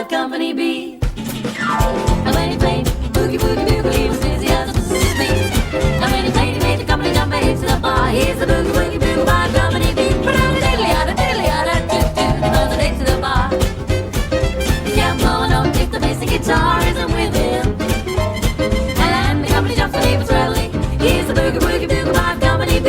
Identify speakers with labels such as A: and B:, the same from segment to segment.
A: Five Company B. And when he played boogie woogie bugle, he was busy as a bee. And when he played, he made the company jump and hips to the bar. He's the boogie woogie bugle five company B. Diddly-yada, diddly-yada, do-do, the buzz to the bar. He can't blow a note if the basic guitar isn't with him. And the company jumps and he was readily. He's the boogie woogie bugle five company B.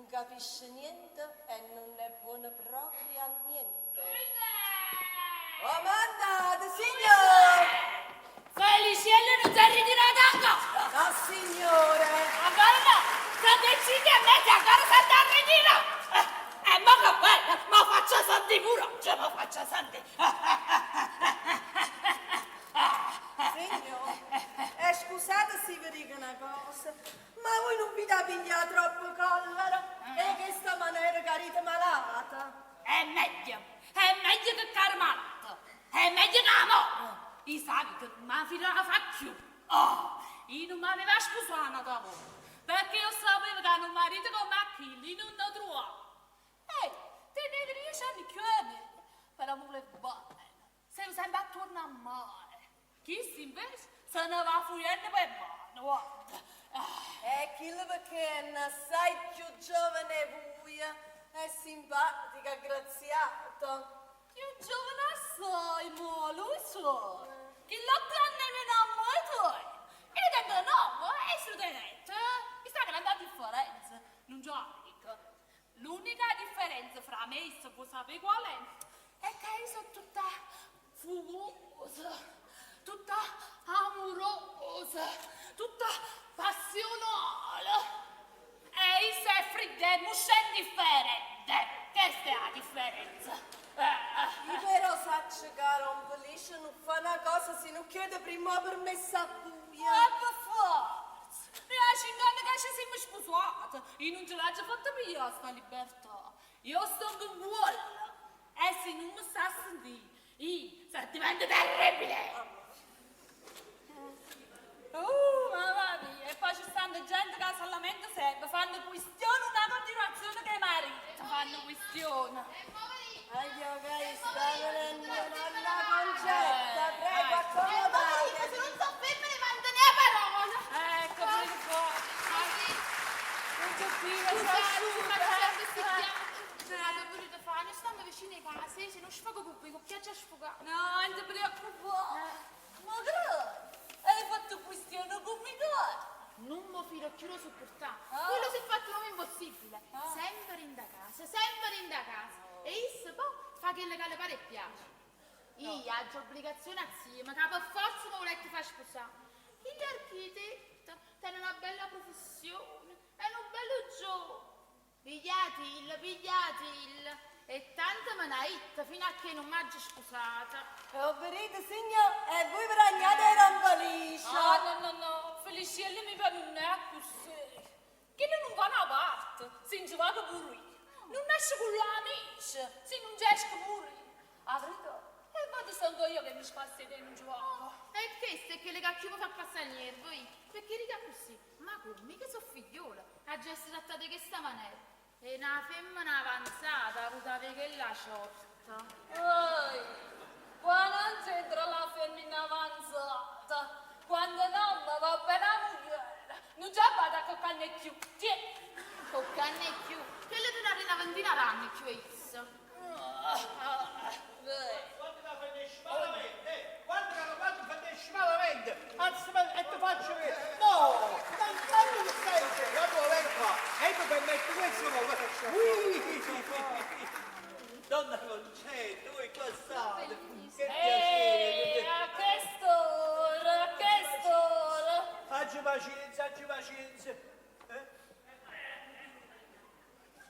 B: Capisce niente e non è buono proprio a niente. Oh, mandate, signore!
C: Feliciello non si è ritirato ancora!
B: No, signore!
C: Ancora no! Sono decisi e mezza, ancora si sta a ritiro! Eh, ma che bello! Ma faccia sentire pure! Cioè, ma faccia sentire!
B: Signore, eh, scusate se vi dico una una cosa, ma voi non vi da pigliare troppo collera e questa maniera carite malata.
C: È meglio che caro malato, è meglio che amore. Io sai che non mi fido a fare più. Oh, io non mi aveva sposato una volta, perché io sapevo che un marito come Achille non lo trovavo. Ehi, tenete 10 anni più di me, però mi volevo bene. Sei sempre attorno a mare. Chi si invece se ne va fuggendo per mano, guarda.
B: E quello perché è una assai più giovane buia, è simpatica, aggraziata.
C: Più giovane assai, ma lui so. Che l'8 anni meno a me. Io tengo 9 e su tenete. Mi sta grande differenza. Non già dico. L'unica differenza fra me e se può sapere qual è, è che io sono tutta fugosa, tutta amorosa, tutta passionale. E io è fredda e muscia indifferente. Questa è la differenza.
B: Io però saccio che non Felice non fa una cosa se non chiede prima permesso a buia.
C: Ma per forza! Noi a 5 anni che ci siamo sposati, io non ce l'ho già fatta pigliare sta libertà. Io sto con vuole. E se non mi sta a sentire, io se divento terribile. Oh, mamma mia, e poi ci stanno gente che solamente sempre fanno questione una continuazione che marito, fanno questione.
B: Aglio che sta venendo nonna Concetta, prego accomodate.
D: Se non so femmine, mantenere la parola.
C: Ecco, pure qua. Concettina,
D: Scusate,
C: ciao.
D: ma sempre sti chiacchiere. Ma che volete fare? Noi stiamo vicino a casa, se non sfogo pubblico, chi ha già sfogato?
C: No, non ti preoccupare. Ma che? Hai fatto questione con me?
D: Non mi fido più lo sopportare.
C: Ah.
D: Quello si è fatto un uomo impossibile.
C: Ah.
D: Sempre in da casa, sempre in da casa. E io, poi, fa quello che le pare e piace. Io ho obbligazione a zia, ma che per forza mi volete far sposare. L'architetto tiene una bella professione, è un bello giovane. Pigliatil, pigliatil. E tanto me ne itta fino a che non mi ha sposata.
B: E ho vedete, signor, e voi bragnate Don Felice.
C: Ah, no, no, no, Feliciello mi va non è così. Che non va una parte, se non ci va pure io. Non esce con l'amici, se non ci esce pure io. La verità, e vado sono io che mi spasso e non ci vado.
D: E questo è quello che mi fa passare i nervi, perché riga così, ma come, che sono figliola, ha già trattata di questa maniera. E una femmina avanzata ha avuto avere quella ciorta.
C: Oi, qua non c'entra la femmina avanzata. Quando non mi va bene la moglie, non ci vado a coccare più. Tiè.
D: Con canne più, quello te ne una ventina d'anni più e io.
C: Beh.
E: Quando la finisci malamente, quando la quando finisci malamente, anzi, ma, e ti faccio vedere, no, ma tanto che stai dicendo, allora vengo qua, e tu permetti questo, ma Ui! Donna Concetta, voi qua state, che
C: Ehi,
E: piacere,
C: a quest'ora, a quest'ora.
E: Facci pazienza, facci pazienza, eh?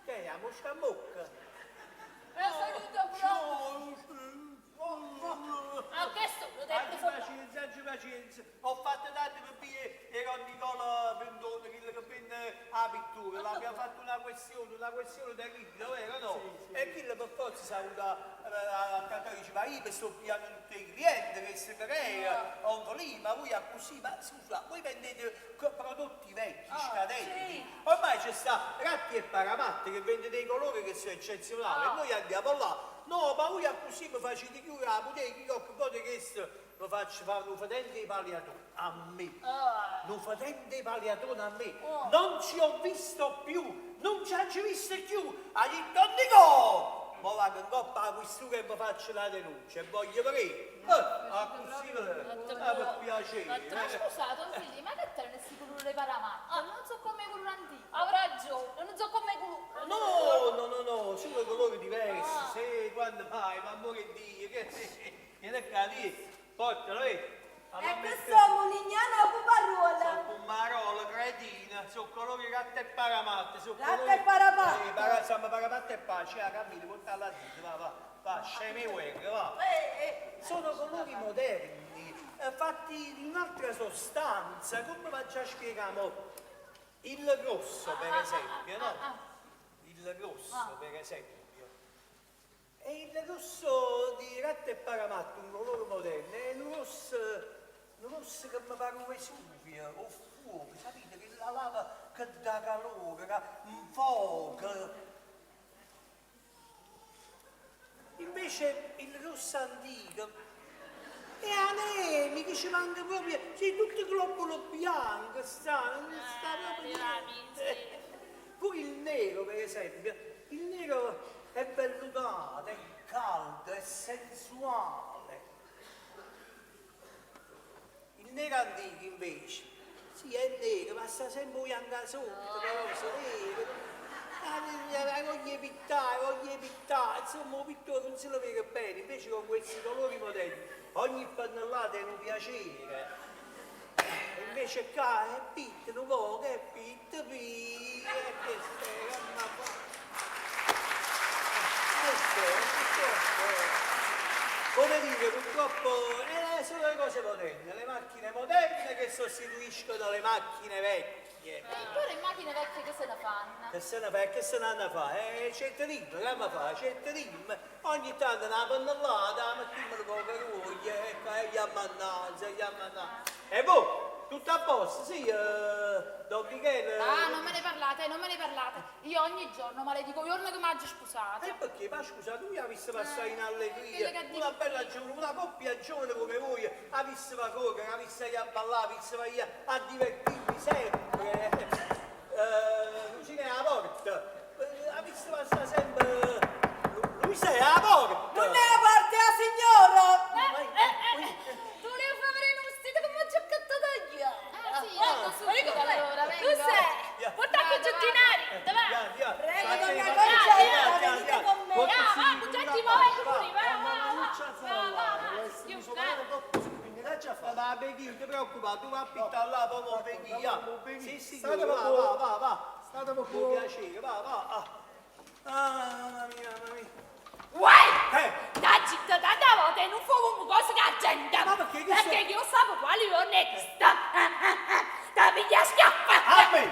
E: Che è, la mosca a bocca?
C: È saluto proprio. A quest'ora
E: Aggi
C: detto solo.
E: pazienza, aggi pazienza. Ho fatto tanto per dire era Nicola Pendone, quello che vende la pittura. L'abbiamo fatto una questione terribile, vero no? E quello per forza si è avuto a cantare, dice, ma io mi sto pigliando tutti i clienti che si crea, ho lì, ma voi così, ma scusa, voi vendete prodotti vecchi, scadenti. Ormai c'è sta Ratti e Paramatte che vende dei colori che sono eccezionali e noi andiamo là. No, ma voi così mi facete chiudere la bottega, io che poi questo mi faccio fare un fedente di paliatone a me. Un fedente di paliatone a me. Non ci ho visto più, non ci ho visto più. Ha detto Nico! Ma vado in coppa alla questura e mi faccio la denuncia e voglio vedere. Così per piacere.
D: Ma scusate, don Filippo, ma che te ne si colore le paramatte? Non so come colore antico.
C: Ha ragione, non so come colore.
E: No, no, no, no, sono colori diversi, sì, quando mai, ma amore Dio, che viene qua lì, portalo, eh.
B: E questo è Mulignano o Puparuola?
E: Sono pomarola, cretina, sono colori ratta e paramatte, sono
B: Ratta
E: colori...
B: e paramatte.
E: Sì, para, insomma, paramatte e pace, ah, cammino, porta la dita, va, va, va, scemi guerra, va. Sono colori moderni, Fatti di un'altra sostanza, comme v'aggia spiegà mo? Il rosso per esempio, no? Il rosso per esempio. E il rosso di Ratta e Paramatta, un colore moderno, è nu rosso, nu rosso che me pare 'o Vesuvio, 'o ffuoco, sapite, chella lava che dà calore, ca 'nfoca. Invece il rosso antico è anemico, ci manca proprio, sì, tutto globulo bianco sta, non sta proprio niente. Pure il nero, per esempio, il nero è vellutato, è caldo, è sensuale. Il nero antico invece, sì è nero, ma sta sempre 'o janco 'a sotto, però si vede. Ah, voglio pittare, voglio pittare, insomma 'o pittore non se lo vede bene, invece con questi colori moderni ogni pennellata è un piacere. Invece qua è pitta nu poco, è pitta pitta, e che stai, che ma fa? Questo, purtroppo, come dire, purtroppo sono le cose moderne, le macchine moderne che sostituiscono le macchine vecchie.
D: E pure le macchine vecchie che se ne fanno?
E: Che se ne fa, che se ne hanno a fare? C'è il trim, che ma fa? C'è il trim. Ogni tanto una pennellata, mettiamo un po' di roglia, ecco, e gli ammannanza, gli ammannanza. E voi, tutto a posto, sì, Don Michele?
D: Ah, non me ne parlate, non me ne parlate. Io ogni giorno maledico il giorno che mi ha sposato.
E: E perché? Ma scusa, tu mi avessi passato in allegria,
D: quello che
E: una
D: dico
E: bella
D: io.
E: giovane, una coppia giovane come voi, avesse a correre, avesse a ballare, avesse a divertirvi sempre. Lucina è alla porta, avesse passare sempre... Lui sei alla porta!
B: Non è la parte la signora!
A: Tu le fai vedere un vestito che mi ho giocato io.
D: Ah, sì, vengo subito allora,
A: Tu
D: vengo.
A: sei? Porta anche i giardinari, dov'è?
E: Via, via.
B: Prego,
E: State-
B: donna
E: via,
B: Concetta,
E: via,
B: venite
E: via.
B: con me.
A: Ah, va, Concetti, ma vai pure, va, va, va. Va, va, va. Io,
E: Va, va, Bechino, non ti preoccupare, tu vai a pittare là, poi mo vengi, ja. Sì, sì, va,
F: State
E: va,
F: buono.
E: va, va.
F: State
E: Con
F: buono.
E: piacere, va, va. Ah, Ah, mamma mia, mamma mia.
C: Uè!
E: Eh.
C: Da città tanta volta e non fu come cosa che la gente.
E: Ma perché? Che
C: Perché io so quale giorno è questa. Da piglia schiaffa.
E: A me!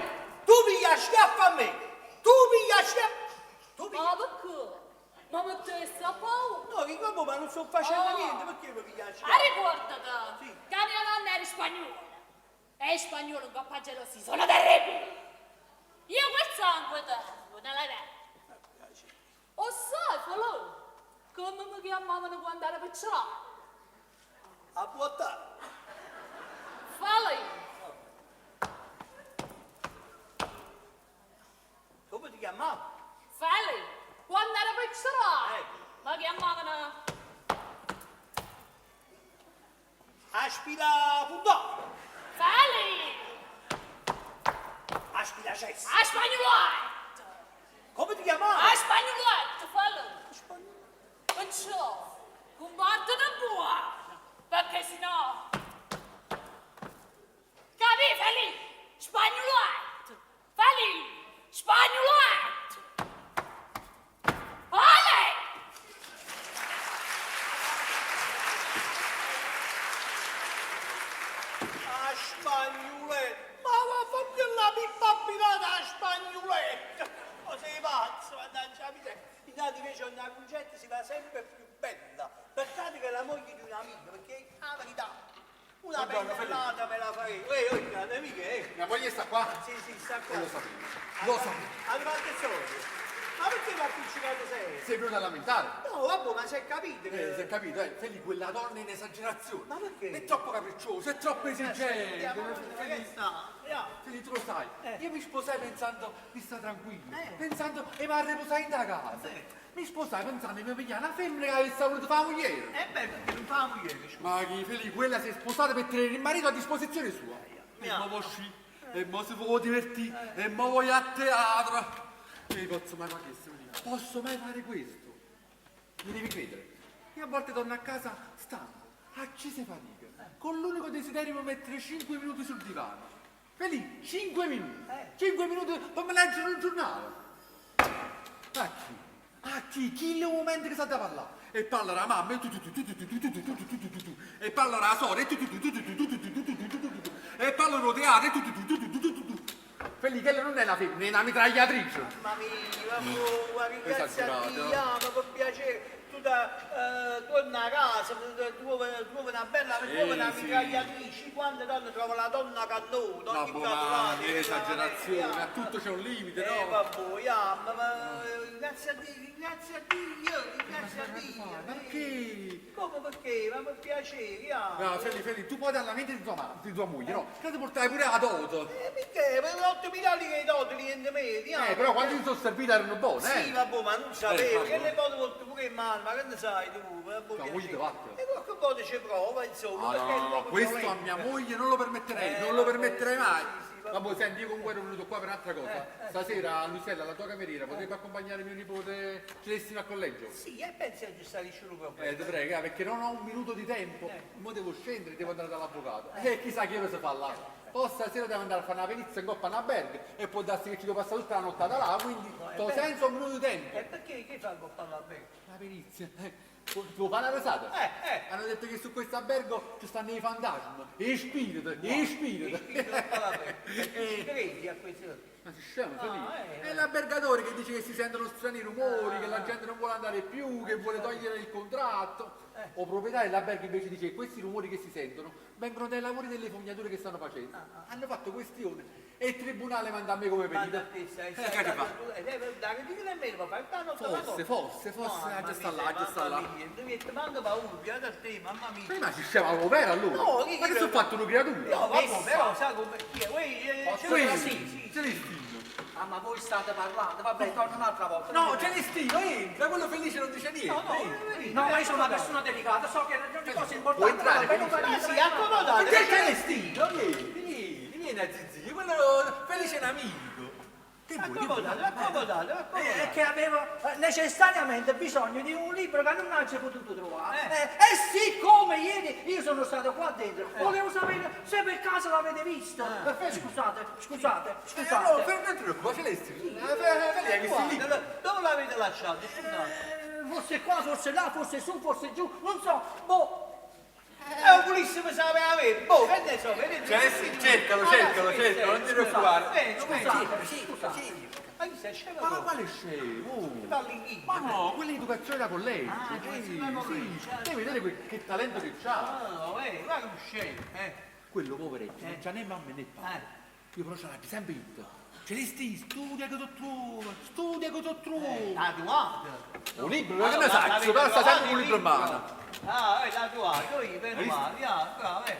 E: Tu piglia schiaffa a me! Tu piglia schiaffa! Tu piglia...
C: Ma perché? Ma mi testa paura.
E: No, dico, boh, ma non sto facendo
C: Oh.
E: niente, perché mi piglia
C: Ah,
E: schiaffa?
C: ricordati
E: Sì.
C: che mia nonna era spagnola. E spagnolo con papà gelosi sono terribili. Io quel sangue tengo nella vena. O sai, Falò, come mi chiamavano quando ero piccola?
E: A buottare.
C: Falò.
E: Come ti chiamavo?
C: Falò. Quando ero piccola.
E: Eh.
C: Mi chiamavano...
E: Aspira puntò!
C: Falò.
E: Aspira cessa!
C: A spagnoletta.
E: Come ti chiamavo?
C: A spagnoletta, falò. Perciò, combattete buono, perché sennò... Capì, Feli? Spagnoletto! Feli! Spagnoletto! Ale!
E: A spagnoletta! Ma va fammi la pippa appilata a spagnoletta! Ma sei pazzo, mannaggia la miseria! Intanto invece una Concetta si fa sempre più bella. Peccato che è la moglie di un amico, perché la verità, una
F: Buongiorno,
E: pennellata me la farei. Ehi, oh, grande amico, eh!
F: Mia moglie sta qua?
E: Sì, sì, sta qua.
F: Eh, lo sapevo. Lo sapevo.
E: Avete fatto soldi. Ma perché va appiccicato sempre?
F: Sei venuto a lamentare?
E: No, vabbè, ma si è capito che...
F: Eh, si è capito, eh? Feli, quella donna in esagerazione.
E: Ma perché?
F: È troppo capricciosa, è troppo esigente.
E: Andiamo,
F: Feli,
E: che sta? Andiamo.
F: Feli, tu lo sai, io mi sposai pensando di stare tranquillo,
E: Eh.
F: pensando di mi riposare in da casa. Mi sposai pensando di mi pigliare una femmina che avesse voluto fare la moglie.
E: Eh beh, perché non fa la moglie, scusa.
F: Ma chi, Feli, quella si è sposata per tenere il marito a disposizione sua. E
E: Mia.
F: mo uscì, e mo si può divertire, e mo voglio a teatro. E posso mai fare questo, Feli? Posso mai fare questo? Mi devi credere. Io a volte torno a casa stanco, accese fatica, con l'unico desiderio di mettere 5 minuti sul divano. Feli, 5 minuti. 5 minuti per me leggere un giornale. Ma chi? A chi? Chillo è 'o mumento che s'adda parlà. E parla d' 'a mamma e tu-tu-tu-tu-tu-tu-tu-tu-tu-tu-tu-tu e parla d' 'a sora e tu-tu-tu-tu-tu-tu-tu-tu-tu-tu-tu e parla d' 'o teatro e tu-tu-tu-tu-tu-tu-tu-tu. Felì, chella nun è na femmena, è na mitragliatrice.
E: Mamma mia, ma ringrazia a Dio, ma per piacere, tu da, tuorn 'a casa, truove, truove na bella, truove na mitragliatrice, quante donne trova la donna cannone,
F: ogni Vabbò, ma che esagerazione, a tutto c'è un limite, no?
E: Eh, vabbò, jamm, ma ringrazia a Dio, ringrazia a Dio, ringrazia a Dio.
F: Ma perché?
E: Come perché? Ma per piacere, jamm.
F: No, Feli, Feli, tu poi dalla mente di tua, ma- di tua moglie, no? Che ti portai pure la dote.
E: Eh, perché? Per 8.000 lire di dote, niente meno, jamm.
F: Eh, però quando ti sono servite erano buone, eh?
E: Sì, vabbè, ma non sapevo,
F: Eh,
E: che le volte porto pure in mano, ma che ne sai tu? Vabbè,
F: Tua moglie ti batte?
E: E qualche volta ci prova, insomma,
F: No,
E: perché
F: no,
E: è
F: no,
E: un
F: no,
E: po'
F: questo a
E: violento.
F: mia moglie non lo permetterei,
E: Eh,
F: non lo
E: vabbè,
F: permetterei
E: sì,
F: mai.
E: sì, sì, vabbè.
F: Vabbè, senti, io comunque ero venuto qua per un'altra cosa. Stasera, Luisella, la tua cameriera, potrebbe accompagnare mio nipote Celestino al collegio?
E: Sì, e pensi che ci sta nessuno problema.
F: Eh, ti prego, eh, perché non ho un minuto di tempo. Mo devo scendere, devo andare dall'avvocato. E chissà che ora si fa là. Poi stasera devo andare a fare una perizia in coppa a una berg e può darsi che ci devo passare tutta la nottata là, quindi sto senza un minuto di tempo.
E: E perché che fa il parlare?
F: La perizia? Eh, Ti vuoi fare una risata?
E: Eh, eh.
F: Hanno detto che su questo albergo ci stanno i fantasmi, i spiriti, i spiriti.
E: E ci credi a questo?
F: Ma si scemo, sono lì.
E: Ah, eh.
F: È l'albergatore che dice che si sentono strani rumori, che la gente non vuole andare più, che vuole togliere il contratto.
E: Eh.
F: O proprietario dell'albergo invece dice che questi rumori che si sentono vengono dai lavori delle fognature che stanno facendo. Hanno fatto questione e il tribunale manda a me come
E: Manda
F: perito.
E: a te, sai,
F: Eh, che fa?
E: dai, che nemmeno, papà, intanto
F: Forse, forse, forse, ah, già sta là, già sta là.
E: Non mi manca paura, piano a te, mamma mia.
F: Prima ci scemo vero allora?
E: No, chi-
F: Ma che sono fatto una creatura?
E: No, vabbè, però sai come chi è? Uè, eh, c'è
F: Qui,
E: una- sì, sì.
F: Celestino.
G: Ah, ma voi state parlando, vabbè, torno un'altra volta.
F: No, Celestino, entra, quello felice non dice niente.
E: No, no,
F: entra.
E: eh,
G: No, ma io sono una persona delicata, so che ogni cosa è
F: Può
G: importante.
F: entrare,
G: vabbè, non
F: Felice?
G: fa
E: Ma
G: niente.
E: sì, accomodate.
F: Perché Celestino? Vieni, vieni, vieni a Zizi, quello felice è un amico. Che vuoi? Che vuoi?
E: Accomodate, accomodate,
G: Eh,
E: accomodate.
G: È che avevo eh, necessariamente bisogno di un libro che non abbia potuto trovare.
E: Eh.
G: Eh, e siccome ieri io sono stato qua dentro, volevo sapere se per caso l'avete visto.
E: Eh.
G: Scusate, scusate,
F: Eh,
G: scusate.
F: allora, fermo, non ti preoccupare, Celestino. Eh, Felice, hai visto il libro?
E: Dove, dove l'avete lasciato? Scusate.
G: Eh, forse qua, forse là, forse su, forse giù, non so. Boh,
E: Eh, volessimo sapere avere. Boh, che ne so, vedete?
F: Celestino, cercalo, cercalo, cercalo, non ti preoccupare.
E: Eh,
G: scusate, scusate.
E: Ma chi sei scemo?
F: Ma
E: tu?
F: quale scemo?
E: Parli in lingua.
F: Ma no, quella è educazione da collegio.
E: Ah,
F: sì,
E: educazione da
F: sì.
E: collegio.
F: Devi vedere que- che talento che c'ha.
E: No, guarda un scemo, eh.
F: Quello poveretto, non c'ha né mamma né papà. Io però ce l'ho sempre detto. Celestino, studia che ti trova, studia che ti trova.
E: La tuata.
F: Un libro, che ne sai? Però sta sempre un libro in mano.
E: Ah, la tuata, io meno male, ah, bravo, eh.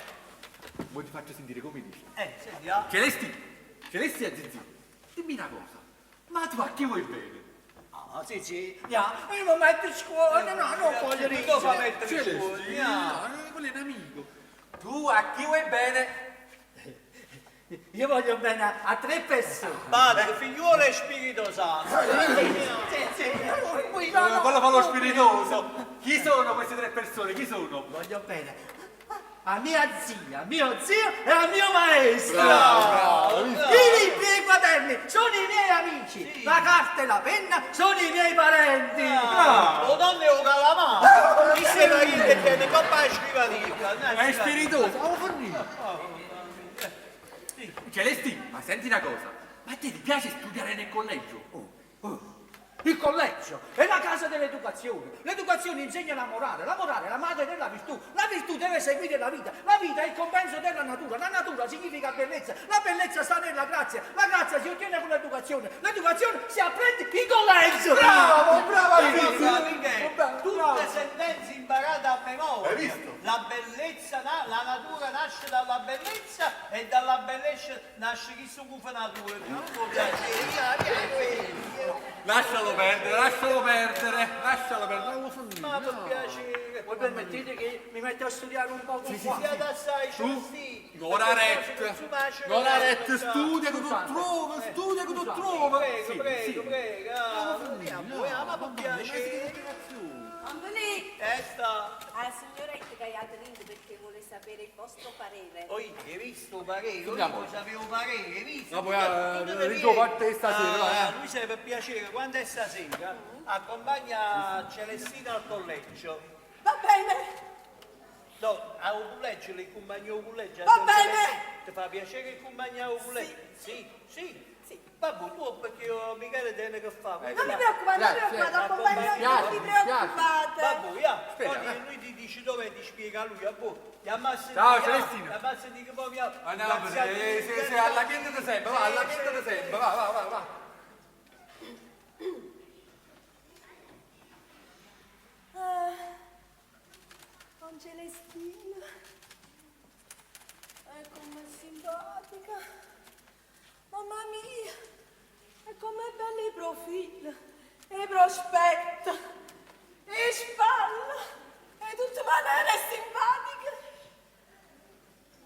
F: Mo ti faccio sentire come dice.
E: Eh, senti, ah.
F: Celestino, Celestino Zizi, dimmi una cosa, ma tu a chi vuoi bene?
G: Ah, sì, sì, ya, io mi metto a scuola, no, non voglio
E: Chi lo fa
G: ridere.
E: mettere in scuola?
F: Celestino, eh, quello è un amico. Tu a chi vuoi bene?
G: Io voglio bene a, a tre persone.
E: Padre, figliuolo e Spirito Santo.
G: Sì, sì, qui, no, no.
F: Quello fa lo spiritoso. Chi sono queste tre persone? Chi sono?
G: Voglio bene a mia zia, a mio zio e a mio maestro.
F: Bravo, bravo, hai visto?
G: I libri e i quaderni sono i miei amici, la carta e la penna sono i miei parenti.
E: O donna è un calamaro. Chi se va in che tiene coppa e scrivania.
F: È spiritoso. Oh, fornito. Celestino, ma senti una cosa. Ma a te ti piace studiare nel collegio?
G: Oh, Il collegio è la casa dell'educazione. L'educazione insegna la morale, la morale è la madre della virtù. La virtù deve seguire la vita. La vita è il compenso della natura. La natura significa bellezza. La bellezza sta nella grazia. La grazia si ottiene con l'educazione. L'educazione si apprende in collegio.
F: Bravo, bravo
E: Tutte sentenze imparate a memoria.
F: Hai visto?
E: La bellezza, na- la natura nasce dalla bellezza e dalla bellezza nasce chi si cufa natura. Non può piacere, via, via, via.
F: Lascialo perdere, lascialo perdere, lascialo perdere. Non lo so
E: Ma per piacere.
G: Voi permettete che mi metto a studiare un po'
F: Sì, sì,
G: qua?
F: sì.
E: Siate assai
F: Tu
E: celestini.
F: non ha retta, non ha retta, studia che tu trova, studia che tu trova.
E: Prego,
F: Sì,
E: prego,
F: sì.
E: prego. Ah,
F: No,
E: ma per
F: mamma mia,
E: piacere.
C: Anthony!
E: Testa!
B: 'A signora ha ditto ca jate dinto perché vuole sapere il vostro parere.
E: Oh, hai visto 'o parere? Io
F: Andiamo.
E: sapevo 'o parere, hai visto?
F: No, poi,
E: Tu te ne
F: rido
E: vieni.
F: parte stasera, va,
E: Ah,
F: eh.
E: Lui serve per piacere, quando è stasera, accompagna Celestina al collegio.
B: Va bene!
E: No, al collegio, le accompagno al collegio.
B: Va bene.
E: Ti fa piacere che accompagna al collegio? Sì, sì.
B: Sì.
E: Vabbè, tu perché io, Michele tiene che fare.
B: Non mi preoccupate, non mi
F: Grazie.
B: preoccupate, accompagno io, non vi
F: Mi piace, mi piace.
B: preoccupate.
E: Vabbè, ya,
F: Aspetta,
E: poi
F: eh.
E: lui ti dice dove ti spiega lui, vabbè. Gli ammazzi
F: Ciao, Celestino.
E: Gli ammazzi di che poi via.
F: Andiamo, sì, sì, sì, alla quinta di sempre, va, alla quinta di sempre, va, va, va, va.
B: Ah, con Celestina. È come simpatica. Mamma mia, e com'è bello il profilo, e il prospetto, e spalle, e tutte maniere simpatiche.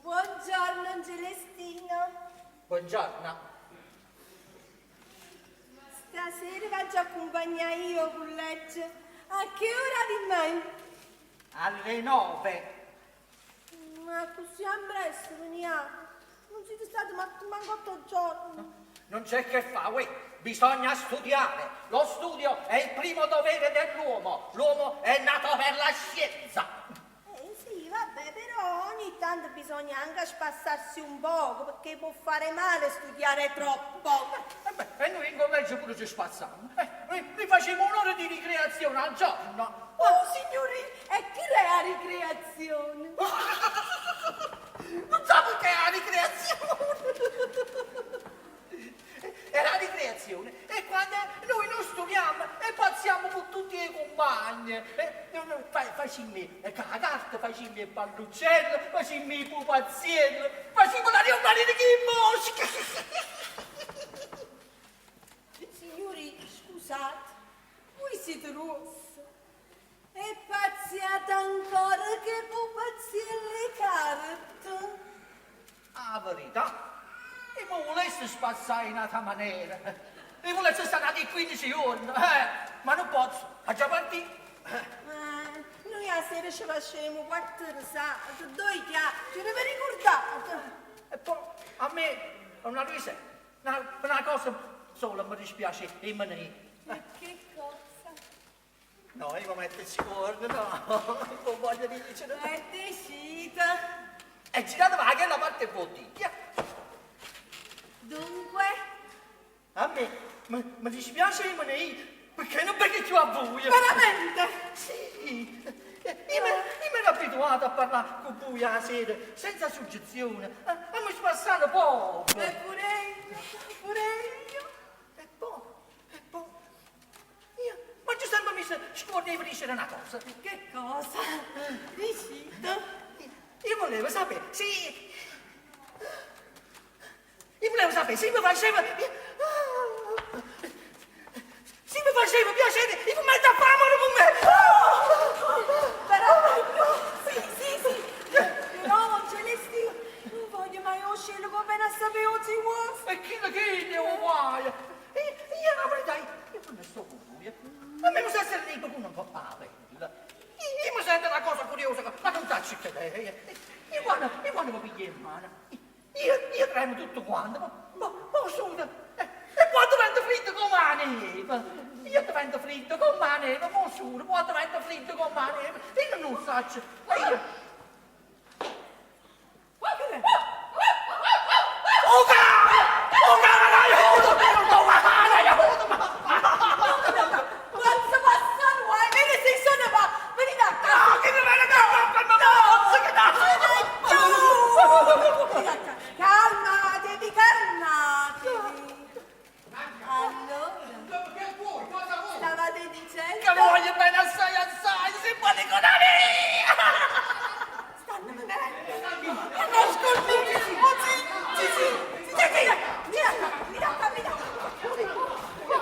B: Buongiorno Celestina.
G: Buongiorno.
B: Stasera faccio accompagnare io con legge. A che ora di me?
G: Alle 9.
B: Ma così a presto veniamo. Non siete stati ma manco 8 giorni.
G: Non c'è che fa, uè. Bisogna studiare. Lo studio è il primo dovere dell'uomo. L'uomo è nato per la scienza.
B: Eh sì, vabbè, però ogni tanto bisogna anche spassarsi un poco, perché può fare male studiare troppo.
G: E beh, e noi in collegio pure ci spassiamo. Noi facciamo un'ora di ricreazione al giorno.
B: Oh, signori, e che è la ricreazione?
G: Non sa perché è la ricreazione. È la ricreazione. E quando noi non studiamo e pazziamo con tutti i compagni. Facciamo la carta, facciamo il palluccello, facciamo i pupazzielli, facciamo la riunione di chi mosca.
B: Signori, scusate, voi siete rossi. E pazziate ancora che pupazzielle carte.
G: La verità, e mi volessi spassare in un'altra maniera. E volessi stare di 15 giorni, ma non posso, faccio partire.
B: Noi a sera ci facciamo quattro risate, due chiacchiere, vi ricordate?
G: E poi a me, una Luisa, una cosa sola mi dispiace e me ne.
B: E che cosa?
G: No, io mi metto il scorno, no, non voglio dire.
B: È decisa.
G: E girate va che la parte bottiglia.
B: Dunque,
G: A me, mi dispiace e me ne perché non perché più a voi.
B: veramente?
G: Sì, io mi ero abituato a parlare con voi la sera, senza soggezione, a mi spassare poco.
B: E pure io, pure io.
G: E poi, io, ma ci sempre mi scordevo di dire una cosa.
B: Che cosa? Dicite.
G: Io volevo sapere, sì. Io volevo sapere se mi faceva... Se mi faceva piacere, io mi metto a fare amore con me.
B: Però, sì, sì, sì. Però, Celestino, non voglio mai uscire come appena sapevo ci vuole.
G: E chi che ne ho guai? Io la verità, io non sto con voi. A me mi sa essere libero con un po' la bella. Io mi sento una cosa curiosa, ma non sa che è. Io quando mi piglio in mano, io tremo tutto quanto, ma su, e poi divento freddo come la neve. Io divento freddo come la neve, ma su, poi divento freddo come la neve. Io non so, io... Oh, cane! Oh, cane, aiuto! Oh, cane, aiuto!
B: Quanto passano, guai, vedi se sono va. Venite a casa.
G: No, che mi viene da no, che
B: No! Calmatevi, calmatevi. Allora,
F: Che vuoi? Cosa vuoi?
B: stavate dicendo?
G: Che voglio bene assai assai, se vuole con la mia!
B: Stanno venendo. Hanno ascoltato. Oh, sì, sì, sì. Sì, sì, sì. Vieni qua, vieni qua, vieni qua.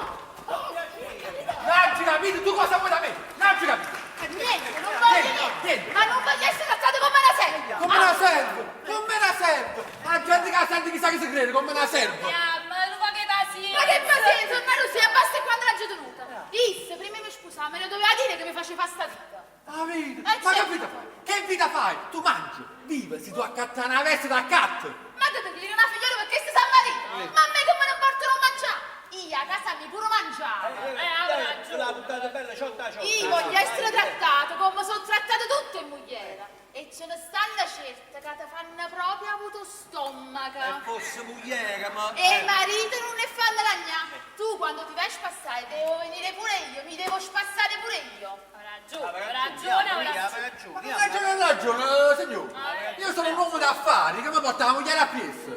F: Non ci capito, tu cosa vuoi da me? Non ci capito.
D: Niente, non voglio
F: Niente,
D: niente.
F: niente.
D: Ma non voglio essere trattato come una serva.
F: Come una serva, come una serva. La gente che la sente chissà che si crede, come una serva.
C: Ma non fa che pazienza!
D: Ma che pazienza, ormai Lucia, basta quando l'ha tenuta. Disse, prima mi sposava, me lo doveva dire che mi faceva sta vita.
F: La vita?
D: Eh,
F: Ma che
D: certo.
F: vita fai? Che vita fai? Tu mangi, vivi, se tu accatti una veste t'accatti.
D: Ma che ti credi una figliola perché si sa marito? Ma a me come non portano a mangiare? Io a casa mi pure mangiavo.
E: Eh, La puntata bella, ciotta, ciotta.
D: Io voglio essere trattato come sono trattate tutte in mogliera. E ce ne stanno certe che ti fanno proprio avuto stomaco.
E: E fosse mogliera, ma...
D: E il marito non ne fa lagnare. Tu quando ti vai a spassare devo venire pure io, mi devo spassare pure io.
C: Ha ragione, ha ragione, ha ragione.
F: Ma che ragione ha ragione, eh, signore? Io sono un uomo d'affari che mi porta la moglie a PS.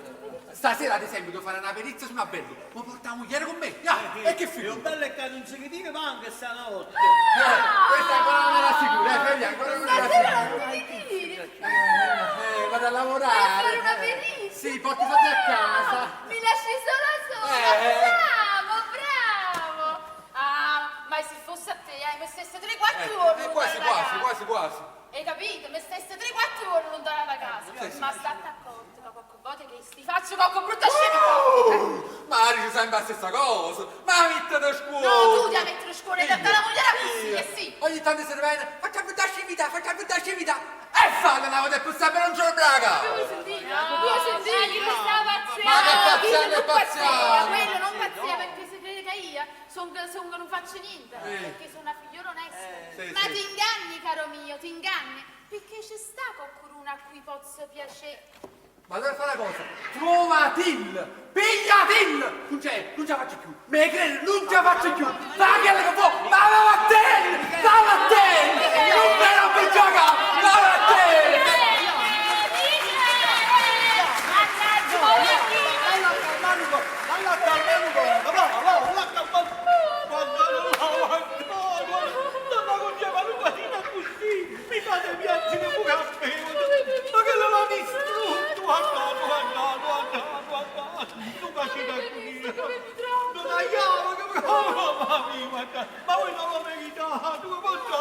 F: Stasera, ad esempio, devo fare una perizia su una bella. Mi porta la moglie con me. Ya, e che
E: Il
F: figlio?
E: bello è che non si ritira manca stanotte.
F: Eh, questa ancora non era sicura, eh, Fabia, ancora non era
D: Stasera
F: sicura.
D: non ti ritiri.
F: Eh, vado a lavorare.
D: Vai a fare una perizia.
F: Sì, porti i soldi a casa.
D: Mi lasci sola sola.
F: Eh.
D: Bravo, bravo. Ah, ma se fosse a te, eh, mi stesse 3-4 giorni
F: Eh, quasi,
D: lontano da
F: quasi,
D: casa.
F: quasi, quasi.
D: Hai capito? Mi stesse 3-4 giorni lontano da casa.
F: Sì, sì.
D: Ma state accorto che qualche volta che ti faccio qualche brutta scena.
F: Oh, ma dice sempre la stessa cosa. Ma mettete a scuola.
D: No, tu ti mettere a scuola e la moglie era così,
F: Io.
D: eh sì.
F: Ogni tanto se ne viene, facciamo tutta scività, facciamo tutta scività. E falla una volta e possiamo non ce lo braga.
D: Avevo sentito, avevo sentito.
F: Ma che
D: No,
F: pazzia,
D: quello
F: che
D: non pazzia,
F: pazzia.
D: quello non pazzia perché si crede che io son, son- non faccio niente,
F: Sì.
D: perché sono una figliola onesta.
F: Sì,
D: Ma
F: sì.
D: ti inganni, caro mio, ti inganni, perché c'è sta qualcuno a cui posso piacere.
F: Ma allora fa una cosa, trovatil, pigliatil, non c'è, non ce la faccio più, me credo, non ce la faccio più, fa quello che vuoi, ma va a te, va a te, non me la puoi giocare, va a te.
E: Dalla calmare un po', dalla calmare un po', va, va, va, va, guarda, guarda, guarda, ma non c'è ma non facete così, mi fate piangere pure a me, ma che l'ho distrutto, guarda, guarda, guarda, guarda, non facete così, non aiamo, che mamma mia, guarda, ma voi non lo meritate, guarda,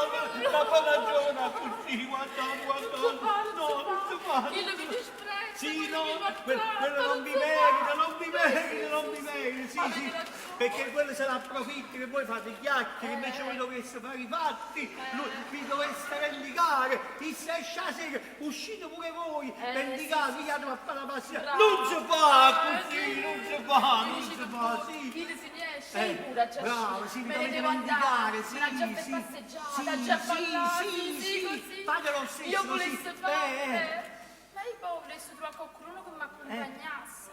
E: ma fa la giovane così, guarda, guarda, no, non si fa.
D: Quello mi disprezza,
E: Sì,
D: quello
E: no,
D: mi maltratta,
E: quello non vi
D: si
E: merita,
D: fa.
E: non vi merita, non vi merita, sì, sì, perché quello se l'approfitta che voi fate chiacchiere, invece voi dovreste fare i fatti, lui, vi dovreste vendicare, il se esce la sera, uscite pure voi, vendicate, vi a fare la passeggiata, non si fa così, non si fa, non si fa, sì.
D: Chi si riesce?
E: Eh,
D: Io pure già
E: bravo, sì, vi
D: me ne
E: dovete
D: devo andare,
E: vendicare, sì,
D: me l'ha già
E: sì,
D: passeggiata,
E: sì,
D: già
E: sì,
D: parlato,
E: sì,
D: sì,
E: sì,
D: così.
E: fate lo stesso,
D: Io
E: sì.
D: volessi fare.
E: Eh, eh.
D: Ma io poi volessi trovare qualcuno che mi accompagnasse.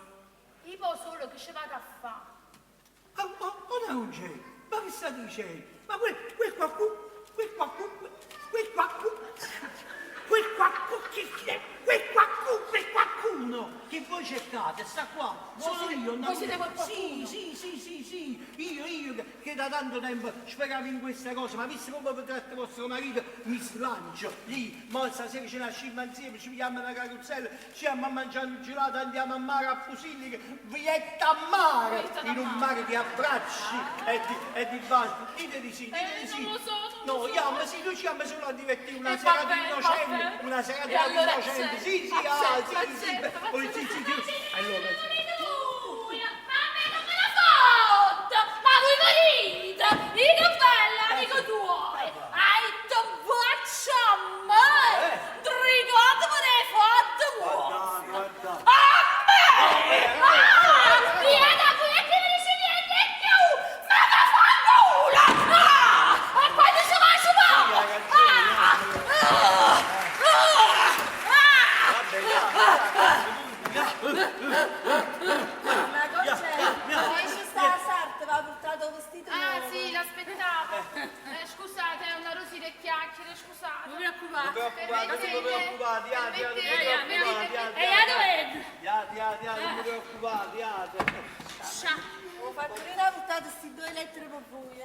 D: Io poi solo che ci vado a fare.
E: Ma, ma, ma non c'è, ma che sta dicendo? Ma quel, quel qualcuno, quel qualcuno, quel qualcuno, quel qualcuno, che, che- quel qualcuno, quel qualcuno che voi cercate, sta qua, sono io. no?
D: voi siete quel
E: Sì,
D: qualcuno?
E: sì, sì, sì, sì, io, io che- che da tanto tempo speravo in questa cosa, ma visto come vi tratta vostro marito, mi slancio lì, ma stasera ce ne usciamo insieme, ci pigliamo una carrozzella, ci andiamo a mangiare un gelato, andiamo a mare a Fusilli, vietta a mare,
D: Vietta a
E: in un
D: mare.
E: mare di abbracci e di, e di baci. Dite di sì, dite
D: Eh,
E: di sì.
D: non lo so, non
E: No,
D: lo so.
E: andiamo, sì, noi ci andiamo solo a divertire una
D: Eh, va
E: serata
D: bene, va
E: innocente,
D: bene.
E: una serata
D: E allora
E: innocente.
D: accetto,
E: Sì, sì, ah,
D: accetto,
E: sì, sì,
D: accetto,
E: beh, oh, sì, sì, sì. Allora, sì.
C: Ma a me non me la fotta! Ma voi morite! Io che bella, amico tuo! Hai tu braccia a me! Ricordo me ne hai fatto
E: Guarda, guarda.
C: A me! Ah! Vieni da qui e che mi dici niente più! Ma va fa culo! Ah! E quando si va, si va! Ah! Ah! Ah!
E: Vabbè, dai,
B: Ma cos'è? Lei ci sta a Sartre, va portato vestito
D: Ah
B: nuovo.
D: sì, l'aspettavo. Eh, scusate, è una rosina e chiacchiere, scusate.
C: Non vi preoccupate.
E: Non preoccupate, non vi preoccupate, iate, iate, non vi preoccupate, iate,
C: E io dove?
E: iate, iate, iate, non vi preoccupate, iate.
B: Ho fatto vedere, ha portato queste due lettere per voi.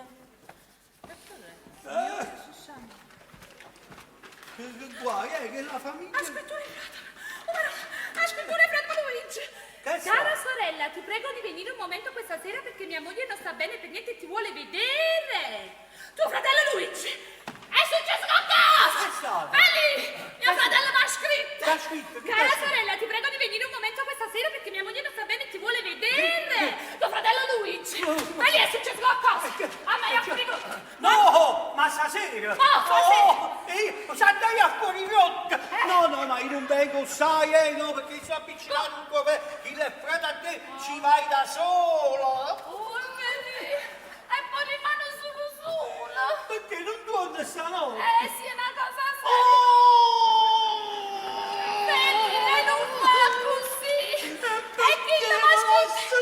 E: Che che guai, eh, che la famiglia...
C: Aspetta un attimo. Aspetta un attimo, Luigi.
E: Che so?
C: Cara sorella, ti prego di venire un momento questa sera perché mia moglie non sta bene per niente e ti vuole vedere. Tuo fratello Luigi. È successo qualcosa?
E: Che è stato?
C: Belli, mio fratello mi ha scritto.
E: T'ha scritto? Che
C: Cara
E: t'ha scritto?
C: sorella, ti prego di venire un momento questa sera perché mia moglie non sta bene e ti vuole vedere. Tuo fratello Luigi. Belli, è successo qualcosa. A me è
E: No, ma stasera?
C: No, stasera.
E: No, e io, sai, eh, no, perché si è avvicinato un po' per... Chi l'è frate a te, ci vai da solo.
C: Oh, Felice, e poi rimane solo sola.
E: Perché non torna stanotte?
C: Eh, sì, è una cosa seria.
E: Oh!
C: Felice, non fa così. E chi la ascolta?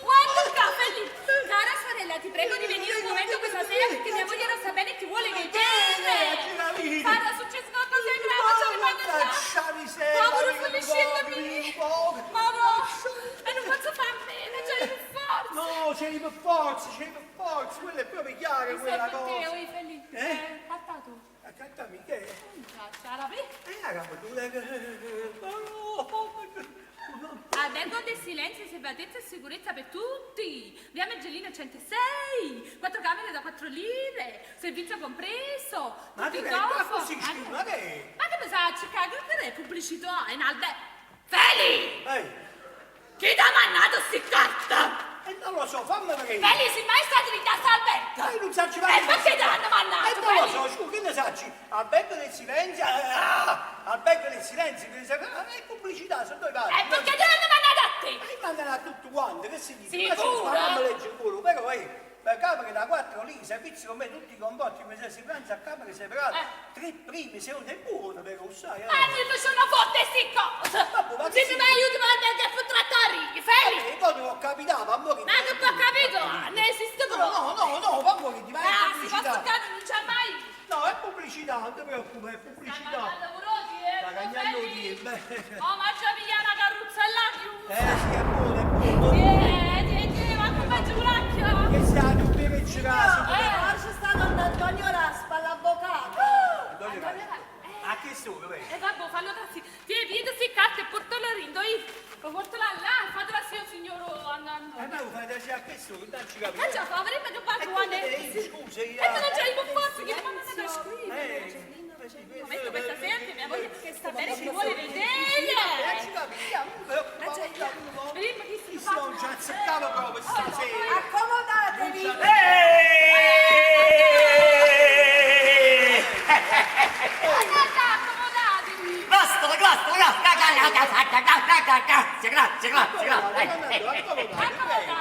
C: Guarda qua, Felice. Cara sorella, ti prego di venire un momento questa sera perché mia moglie non sa bene e ti vuole vedere. Cara, è successo una cosa grave, ci rimane là.
E: Mannaggia miseria!
C: Povero
E: mi
C: Felicetta
E: ricordo, mi
C: mio.
E: ricordo.
C: Ma no, e non posso fare a meno, c'è per forza.
E: No, c'eri per forza, c'eri per forza, quella è proprio chiara
C: Mi
E: quella
C: serve te,
E: cosa.
C: oi Felice.
E: Eh?
C: Fatta tu.
E: Accanto che è?
C: Ciao,
E: Raga, ma tu
C: Albergo del silenzio, riservatezza e sicurezza per tutti. Via Mergellina 106, quattro camere da 4 lire, servizio compreso.
E: Ma
C: tutti
E: che
C: i
E: è? Ma
C: comfort.
E: così scrive, ma che è?
C: Ma che mi sa cercare che è pubblicità in albergo? Feli!
E: Ehi,
C: Chi ti ha mandato sti carta?
E: eh, non lo so, fammi vedere.
C: Feli, sei mai stato in casa albergo?
E: Ma io non so ci
C: E perché te l'hanno mandato?
E: Eh, non lo
C: Feli?
E: so, scusa, che ne sacci? Albergo del silenzio, ah, albergo del silenzio, che ne sa- ah, è pubblicità, sono due parti.
C: E perché te l'hanno mandato a te?
E: E mandano a tutto quanto, che significa?
C: Sicuro?
E: Ma non legge il culo, però eh, per camere da quattro lì, servizi con me tutti i comporti, mi si pranza a camere separate,
C: Eh.
E: tre primi, secondo è buono, però, sai, eh.
C: Ma ti sono forte sti cose!
E: Vabbè, ma
C: Se
E: che
C: mi aiuti ma albergo a trattare, Feli!
E: E poi non ho capito, ma mo che...
C: Ma che ho capito? Ne esiste
E: No,
C: proprio!
E: no, no, no, ma mo che ti vai è
C: Ah, si può
E: pubblicità.
C: toccare, non c'è mai!
E: No, è pubblicità, non ti preoccupare, è pubblicità.
C: Eh,
E: La cagnando di... beh.
C: Oh, ma già piglia una carrozzella chiusa!
E: Eh sì, è buono, è buono.
C: Tieni, tieni, ma come giuracchia!
E: Che sta, tu beve il caso.
C: Eh.
B: Ora c'è stato Don Antonio Raspa, l'avvocato.
E: A che sono, vedi?
C: E Eh, vabbè, fallo trasì. Tieni, vieni queste carte e portalo rindo io. Portala là, fatela sì, signor andando.
E: Eh, ma lo fai da a che sono? Non ci capisco.
C: Ma già, fa avrebbe che
E: E
C: parlo
E: tu
C: quando
E: che
C: è.
E: devi, scusa, io...
C: E tu non c'hai più forza che mi mandano a scrivere.
E: Eh,
C: Momento questa sera che mia moglie che sta bene ci vuole
E: Eh, ci
C: vedere.
E: capiamo, non preoccupare.
C: Prima chi si
E: Chi
C: fa?
E: non ci azzeccava proprio stasera.
B: Accomodatevi.
H: Eeeh!
C: Andate, accomodatevi.
H: Basta, basta, grazie, grazie, grazie, grazie, grazie.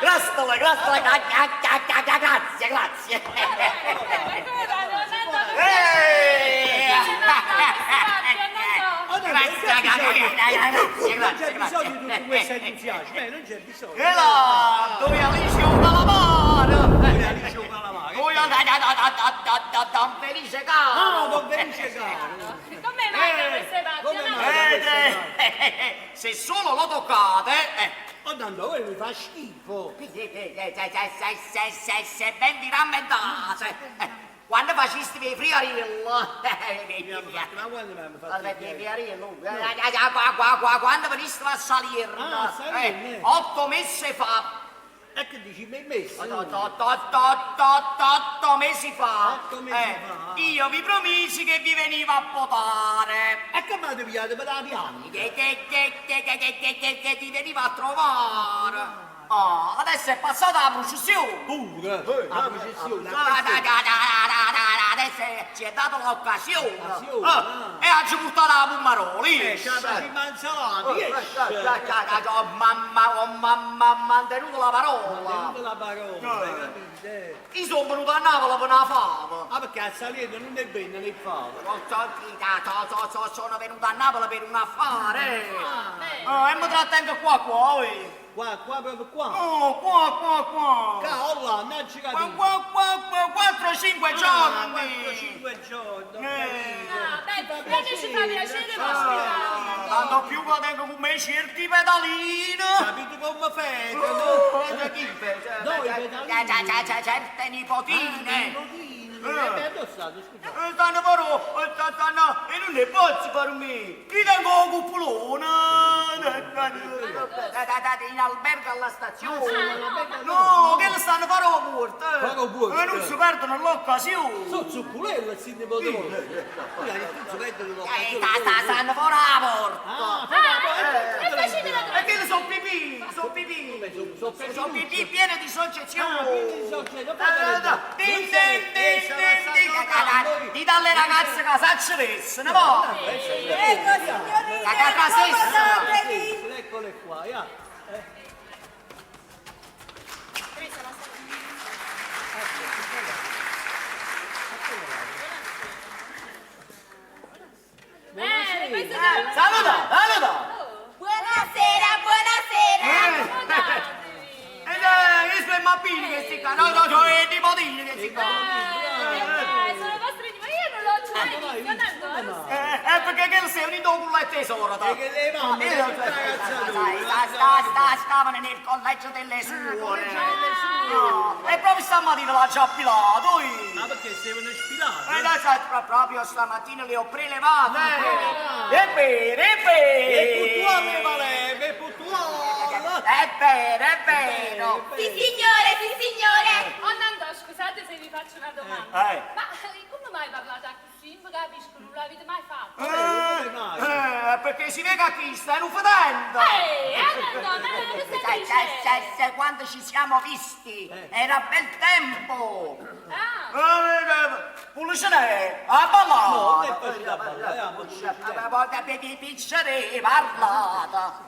H: Grastola, grastola, grazie, grazie. Grazie,
E: Non c'è
H: grazie,
E: bisogno di
H: grazie.
E: tutto questo entusiasmo, eh, non c'è bisogno.
H: E là, dove Alice un calamaro.
E: Dove Alice un calamaro.
H: Dove da Don Felice caro.
E: Ah, Don Felice caro.
C: Come mai da queste parti?
E: come mai?
H: Eh, se solo lo toccate, eh,
E: Oh, Nando, quello mi fa schifo.
H: se, se, se, se ben vi rammentate, eh, quando facesti i friariello,
E: Ma quando mi hanno fatto
H: eh, quando venisti a Salerno,
E: Ah, Salerno, eh.
H: otto mesi fa,
E: E che dici, mi hai messo?
H: otto, otto, otto, otto, otto mesi fa,
E: Otto mesi
H: eh,
E: fa.
H: io vi promisi che vi venivo a potare.
E: E che mi avete pigliato per la pianta?
H: Che, che, che, che, che, che, che, che, che ti veniva a trovare. Oh, adesso è passata la processione.
E: Pure? La processione.
H: Ah, da, da, da, da, da, da, Adesso ci è dato l'occasione.
E: Occasione,
H: Ah,
E: ah.
H: E ha portato la Pummaroli.
E: Eh, c'è la manzalata,
H: Oh, mamma, oh, mamma, mantenuto la parola.
E: Mantenuto la parola, hai capito? eh?
H: Io sono venuto a Napoli per una fava.
E: Ah, perché a Salerno non è bene né fava.
H: Oh, so, so, Sono venuto a Napoli per un affare. Oh, e mi trattengo qua, qua. eh.
E: Qua, qua, proprio qua.
H: Oh, qua, qua, qua.
E: Qua, oh là, non ci
H: Qua,
E: capisco.
H: qua, qua, qua, 4-5 giorni.
E: 4-5 giorni. ho
H: Eh.
E: capito.
C: Ah, beh, bene ci fa piacere ospitare.
H: Tanto più che tengo con me certi pedalini.
E: Capito come fai?
H: Oh,
E: No, i pedalini.
H: Certe nipotine.
E: Nipotine. Eh, beh, dove state, scusa?
H: Eh, Stanno però, eh, stanno, e non ne posso per me. Io tengo un cupolone. In albergo alla stazione. No, che le stanno però porta.
E: Faro porte.
H: E non si perdono l'occasione.
E: Sono zuccolella, si ne potevo. Tu si perdono
H: Eh,
E: l'occasione.
H: sta- sta- stanno fuori la porta.
E: Ah, fuori la porta.
C: E facetela
H: E che le che sono pipì, sono pipì.
E: Sono
H: Sono pipì piene di
E: Ah,
H: soggezione.
E: piene di soggezione.
H: Din, din, din, din, din, Di dalle ragazze che saccio vessero, no?
B: Prego, signorine,
H: La catrasessa.
B: accomodatevi.
E: Eccole qua, ya.
C: Eh, questo è
H: Saluta, saluta.
D: Buonasera, buonasera.
C: Accomodatevi.
H: E eh, questo è Mappini che si qua. No, no, no, è nipotino che si qua.
C: Sono vostri ma io non l'ho mai visto, Nando.
H: Perché che sei unito con la tesoro.
E: E che le mamme,
H: Eh,
E: che ragazza
H: Sai, sta, sta, sta, stavano nel collegio delle suore. No, E proprio stamattina l'ha già appilato. oi.
E: Ma perché se ne sfilate?
H: E dai, sai, proprio stamattina le ho prelevate. E bene, e bene.
E: E puntuale Valeme, puntuale!
H: È vero, è vero.
D: Sì signore, sì signore.
C: Oh Nando, scusate se vi faccio una domanda.
H: Eh.
C: Ma come mai parlate così? Non capisco, non l'avete mai fatto.
H: Perché si vede che chi sta è un fedente.
C: Nando, ma che stai
H: Sai, sai,
C: dicendo?
H: sai, sai, quando ci siamo visti era bel tempo.
C: Ah,
H: Pulcine, a ballare.
E: No, che faceva a ballare, ah,
H: Piccere, parlata.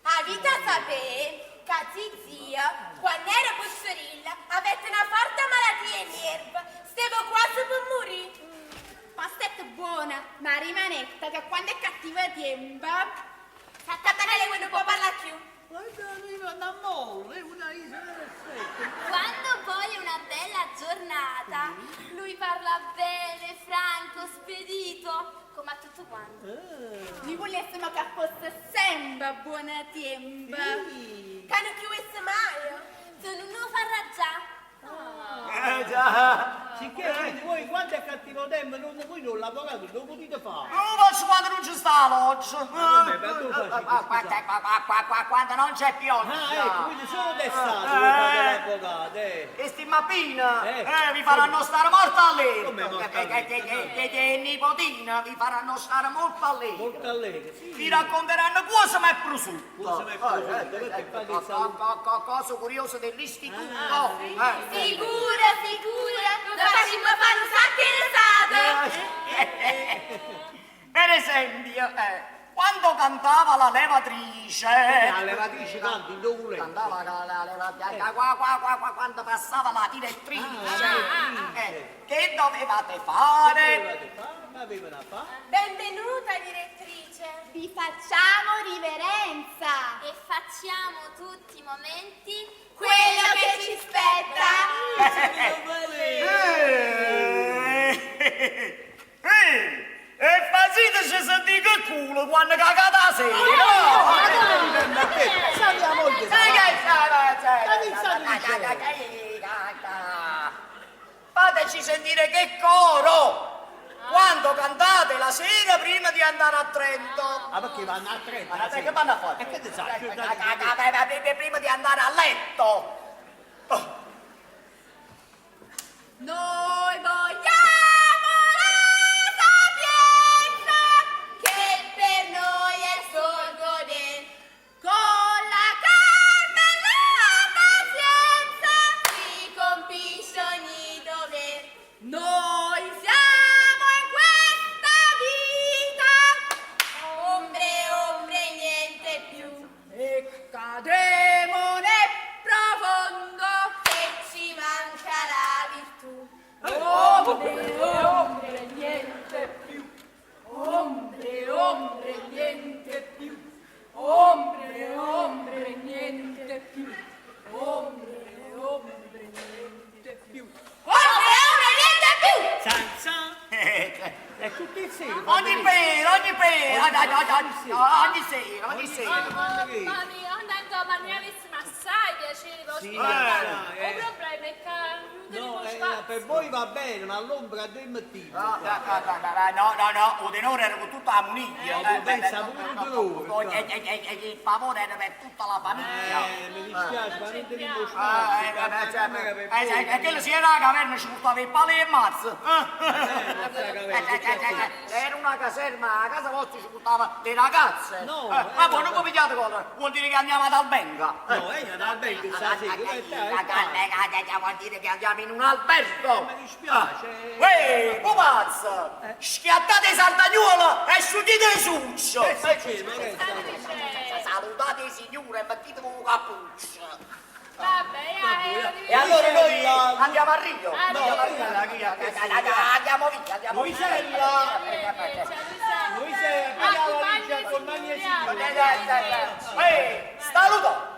D: Avete a sapere che zia, quando era piccolina, aveva una forte malattia in nervi, stava quasi per morire. Ma stette buona, ma rimanetta che quando è cattiva tempo, s'attacca lei non può parlare più.
E: Guarda, arriva una molla, è una isola del secco.
A: Quando poi è una bella giornata, lui parla bene, franco, spedito, come a tutto quanto.
D: Mi volessimo che fosse sempre buona tempo. Che non chiudesse mai.
A: Se non lo farà già.
H: Già.
E: Sicché quindi voi quando è cattivo tempo non, voi non lavorate, non potete fare.
H: Non faccio quando non ci sta la loggia.
E: vabbè, ma tu faci
H: Qua, qua, qua, qua, qua, qua, quando non c'è pioggia.
E: Ah, ecco, quindi solo d'estate voi fate l'avvocato, eh.
H: E sti mappina,
E: Eh.
H: vi faranno stare molto allegro.
E: Come molto allegro?
H: Che nipotina vi faranno stare molto allegro.
E: Molto allegro, sì.
H: Vi racconteranno cosa ma è prosciutto.
E: Cosa ma è prosciutto, perché fate il saluto.
H: Cosa curiosa dell'istituto. Eh.
D: Sicura, sicura, lo facciamo fare un sacco di risate.
H: Per esempio, quando cantava la levatrice,
E: La levatrice canti, in dove
H: cantava la, la levatrice, qua, qua, qua, qua, quando passava la direttrice, che dovevate fare?
E: Dovevate fare? Ma avevano a fare?
D: Benvenuta direttrice. Vi facciamo riverenza.
A: E facciamo tutti i momenti
D: Quello che ci spetta.
H: E faciteci sentire il culo quando cagate la sera!
E: Sa mia moglie!
H: Sai che
E: Ma che sta dicendo?
H: Fateci sentire che coro! Quando cantate la sera prima di andare a Trento!
E: Ah, perché vanno a Trento?
H: Ma che vanno a fare?
E: E che ne sai?
H: Prima di andare a letto!
D: Noi vogliamo la sapienza che per noi è il sol goder. Con la calma e la pazienza si compisce ogni dover. Noi siamo in questa vita ombre, ombre, niente più. E cadremo nel profondo se ci manca la virtù. Ombre, ombre, niente più. Ombre, ombre, niente più. Ombre, ombre, niente più. Ombre, ombre, niente più. Ombre, ombre, niente più!
E: Sanza! È tutti il sera.
H: Ogni pera, ogni pera, ogni sera, ogni sera.
C: Oh, mamma mia, Nando, ma noi avessimo assai piacere di
E: Sì,
C: ospitare.
E: eh.
C: Il problema è che non
E: No,
C: te
E: è
C: ne
E: la
C: può
E: No, per voi va bene, ma all'ombra dove mettete?
H: No, no, no, no, 'o tenore era con tutta 'a muniglia.
E: No, pensa pure il tenore,
H: E, e, e, e il favore era per tutta la famiglia.
E: Mi dispiace, ma non teniamo
H: Ah,
E: spazio.
H: eh,
E: la camera per
H: eh,
E: voi.
H: eh, quello si era la caverna, ci portava i pali e mazzo. Era una caserma, a casa vostra ci portava le ragazze.
E: No,
H: Ma voi non vi pigliate collera, vuol dire che andiamo ad Albenga.
E: No, ad Albenga stasera, come stai?
H: Vuol dire che andiamo in un albergo.
E: Mi dispiace.
H: Ehi, pupazzo! Schiattate i saltagnuolo e sciugite i succio!
E: Che succede? Ma che sta-
H: Salutate i signori e mettetevi un cappuccio!
D: Vabbè, eh,
H: E allora noi andiamo a Rio!
D: Ah,
H: Andiamo a Rio! Andiamo via, andiamo via!
E: Luisella!
D: Luisella!
E: Luisella, piglia la valigia con magnesio.
H: Ehi, saluto!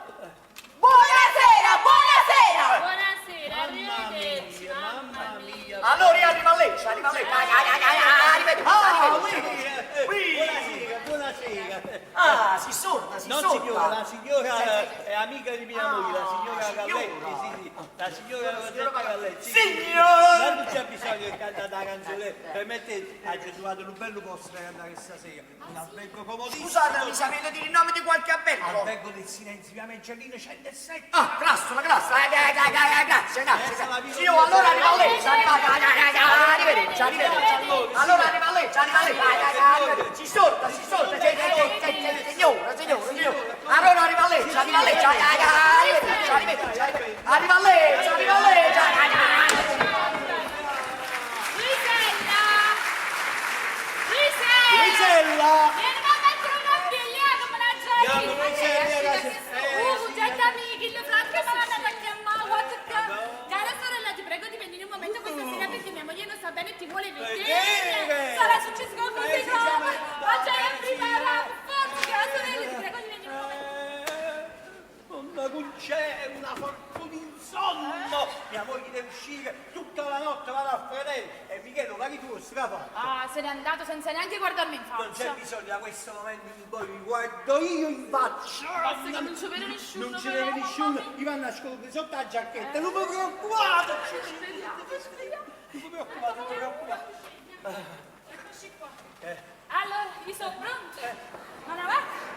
B: Buonasera, buonasera!
D: Buonasera, arrivederci.
E: Mamma mia.
H: Allora io arrivo a Lecce, arrivo a Lecce! Arrivederci,
E: Ah,
H: arrivederci!
E: oui, eh, buonasera, buonasera.
H: Ah, si sorda, si
E: Non
H: sorda!
E: signora, la signora è amica di mia moglie, la signora
H: signora.
E: Galletti, sì, sì, la signora Rosetta Galletti. sì, sì.
H: Signora!
E: Non c'è bisogno di cantare la canzone, permettete, ha già trovato un bello posto per andare stasera, un albergo comodissimo.
H: Scusate, mi sapete dire il nome di qualche albergo?
E: Albergo del silenzio, via Meggellino 107.
H: Ah, grasso, la grassa, grazie, grazie.
E: Adesso la vivo
H: Sì, oh, allora arriva a Lecce, arriva, arrivederci, arrivederci. Allora arriva a Lecce, arriva a Lecce, arrivederci. Si sorta, si sorta, signora, signora, signora. Allora arriva a Lecce, arriva a Lecce, arrivederci, arrivederci, arriva a Lecce, arriva a Lecce.
D: Luisella! Luisella!
E: Luisella!
D: Vieni a mettere una pigliata come la
E: Andiamo, Luisella, ragazzi.
C: Gente amica, il frate mi ha mandato a chiamare, guarda che- Cara sorella, ti prego di venire un momento questa sera perché mia moglie non sta bene e ti vuole vedere.
E: Vedere!
C: Sarà successo qualcosa
E: Eh,
C: di
E: sì,
C: grave.
E: siamo-
C: Ma c'è in prima forza, cara sorella, ti prego di venire un momento.
E: Donna Concè, una fortuna in sonno! Mia moglie deve uscire tutta la notte, va da fratello e Michele, va che tu strafatto.
D: Ah, se n'è andato senza neanche guardarmi in
E: Non c'è
D: faccia.
E: bisogno da questo momento in poi mi guardo io in faccia.
D: Basta che non ci vede nessuno.
E: Non ci
D: però,
E: vede
D: mamma
E: nessuno,
D: mia.
E: mi vanno a nascondere sotto la giacchetta, non mi preoccupate! Non mi preoccupate, non mi preoccupate.
D: Eccoci qua.
C: Allora, io sono pronta. Ma la vacca?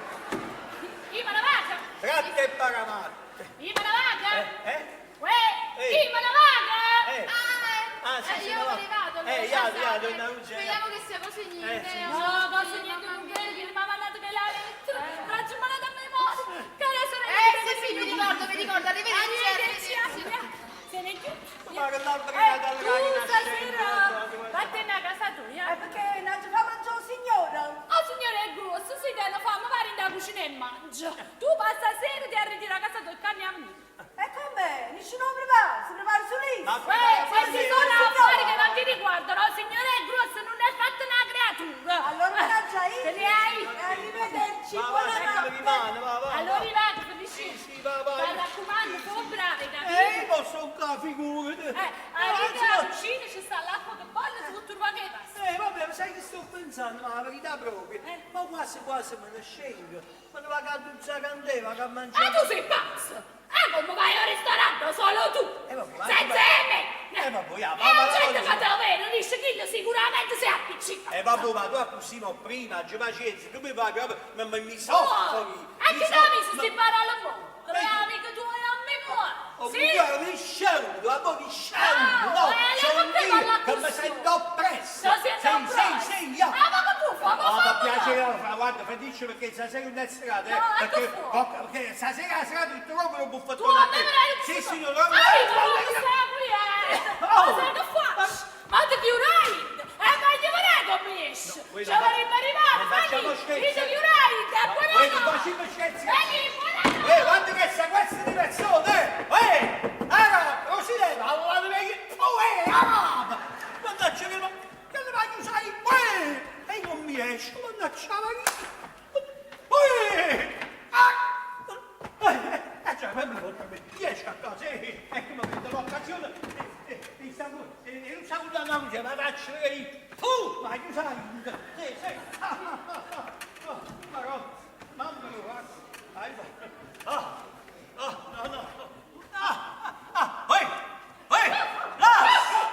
C: Io me la vacca?
E: Ratte e paramatte.
C: Io me la vacca?
E: Eh?
C: Uè,
E: Eh.
C: io me la vacca?
E: Eh.
D: Ah,
E: Ah, sì, sì,
D: io
E: va.
D: me ne vado. allora,
E: Eh, ya,
D: scusate.
E: ya, donna Lucia.
D: Speriamo che sia così niente.
E: Eh, sì.
D: oh,
C: No, cosa niente,
D: mamma
C: non
D: mia.
C: credi, mi ha mandato che la lettera. Ma ci mandato a memoria. Cara sorella,
D: Eh,
C: ti prego
D: sì,
C: di
D: sì, mi
C: venire.
D: ricordo, mi ricordo. Arrivederci,
C: Arrivederci,
D: arrivederci.
C: Se ne chiude.
E: Ma che l'albero
C: Eh,
E: che dalla
C: tu
E: macchina
C: stasera vattene a casa tua.
B: Perché non ci fa mangiare signora?
C: Oh signore è grosso, si te lo fa, ma vai in da cucina e mangia. Tu passa sera ti arritiri a casa tua e carne a me.
B: E come? Nessuno prepara, si prepara su lì.
E: Ma
C: Eh, questi sono
B: signora.
C: affari che non ti riguardano, signore è grosso, non è fatta una creatura.
B: Allora mannaggia io.
C: Te ne hai?
B: Arrivederci,
E: Va, va, ecco
B: buonanotte.
E: rimane, va, va.
C: Allora va, finisci.
E: Sì, sì, va, va.
C: Mi raccomando, sono brave, capito?
E: Posso ancora figurati.
C: Arriva alla cucina, ci sta l'acqua che bolle, tutto il che passa.
E: Vabbè, ma sai che sto pensando? Ma la verità proprio.
C: Eh.
E: Ma quasi quasi me ne scendo. Ma ne vado a duzza candela, vado a mangiare.
C: Ma tu sei pazzo! Ah, come vai al ristorante solo tu?
E: Vabbè, ma-
C: Senza me!
E: Eh, vabbè, ya,
C: E
E: ma- ma-
C: la gente
E: ma-
C: che te lo vede, dice che io sicuramente sei appiccicato.
E: Vabbè, ma tu così ma prima, aggi pazienza, tu mi fai proprio, ma, ma mi soffochi.
C: Oh, E
E: mi
C: chi
E: so-
C: ti ha visto
E: ma-
C: si parla mo? Che
E: Eh.
C: amico tuo e a me muore.
E: Oh,
C: Sì?
E: guarda, mi scendo, ma poi mi scendo,
C: Ah,
E: no,
C: eh, lei
E: sono
C: con te
E: io
C: parla
E: che mi
C: così.
E: sento oppresso.
C: Non si
E: Sì, sì, sì, io.
C: Ah, ma che tu fai? Ma
E: No,
C: fammi
E: mi piace,
C: fare.
E: no, guarda, feticcio perché stasera non è serata, eh,
C: No, ecco
E: perché,
C: fuori.
E: oh, perché stasera la serata ti trovo un
C: Tu
E: buffettone
C: a
E: a
C: me
E: te.
C: me l'hai
E: Sì, sì, non
C: Ma
E: lo
C: io non segui, eh!
E: Oh.
C: Ma sai che faccio? Ma ti chiurai! E meglio vedere come esce!
E: Voi
C: Ci
E: non fa-
C: vorrebbe arrivare,
E: non facciamo
C: Fanny!
E: scherzi.
C: Io ti chiurai! E
E: Voi non
C: buonanotte!
E: facciamo scherzi.
C: Vieni, buonanotte!
E: Guarda che sequestro di persone! Eh! Ara, Rosinella, alla dove... Oh, ara! Mannaggia che... Che le vai a usare? Eh! E non mi esco, mannaggia la... Eh! Ah! Cioè, ma mi riesco a casa, ecco, mi vedo l'occasione, e stavo, e non stavo da mangiare, ma faccio vedere, ma io sai, sì, sì, ah, ah, ah, ah, ma no, mamma mia, guarda, ah, ah, no, no, ah, ah, ah, oi, oi, là!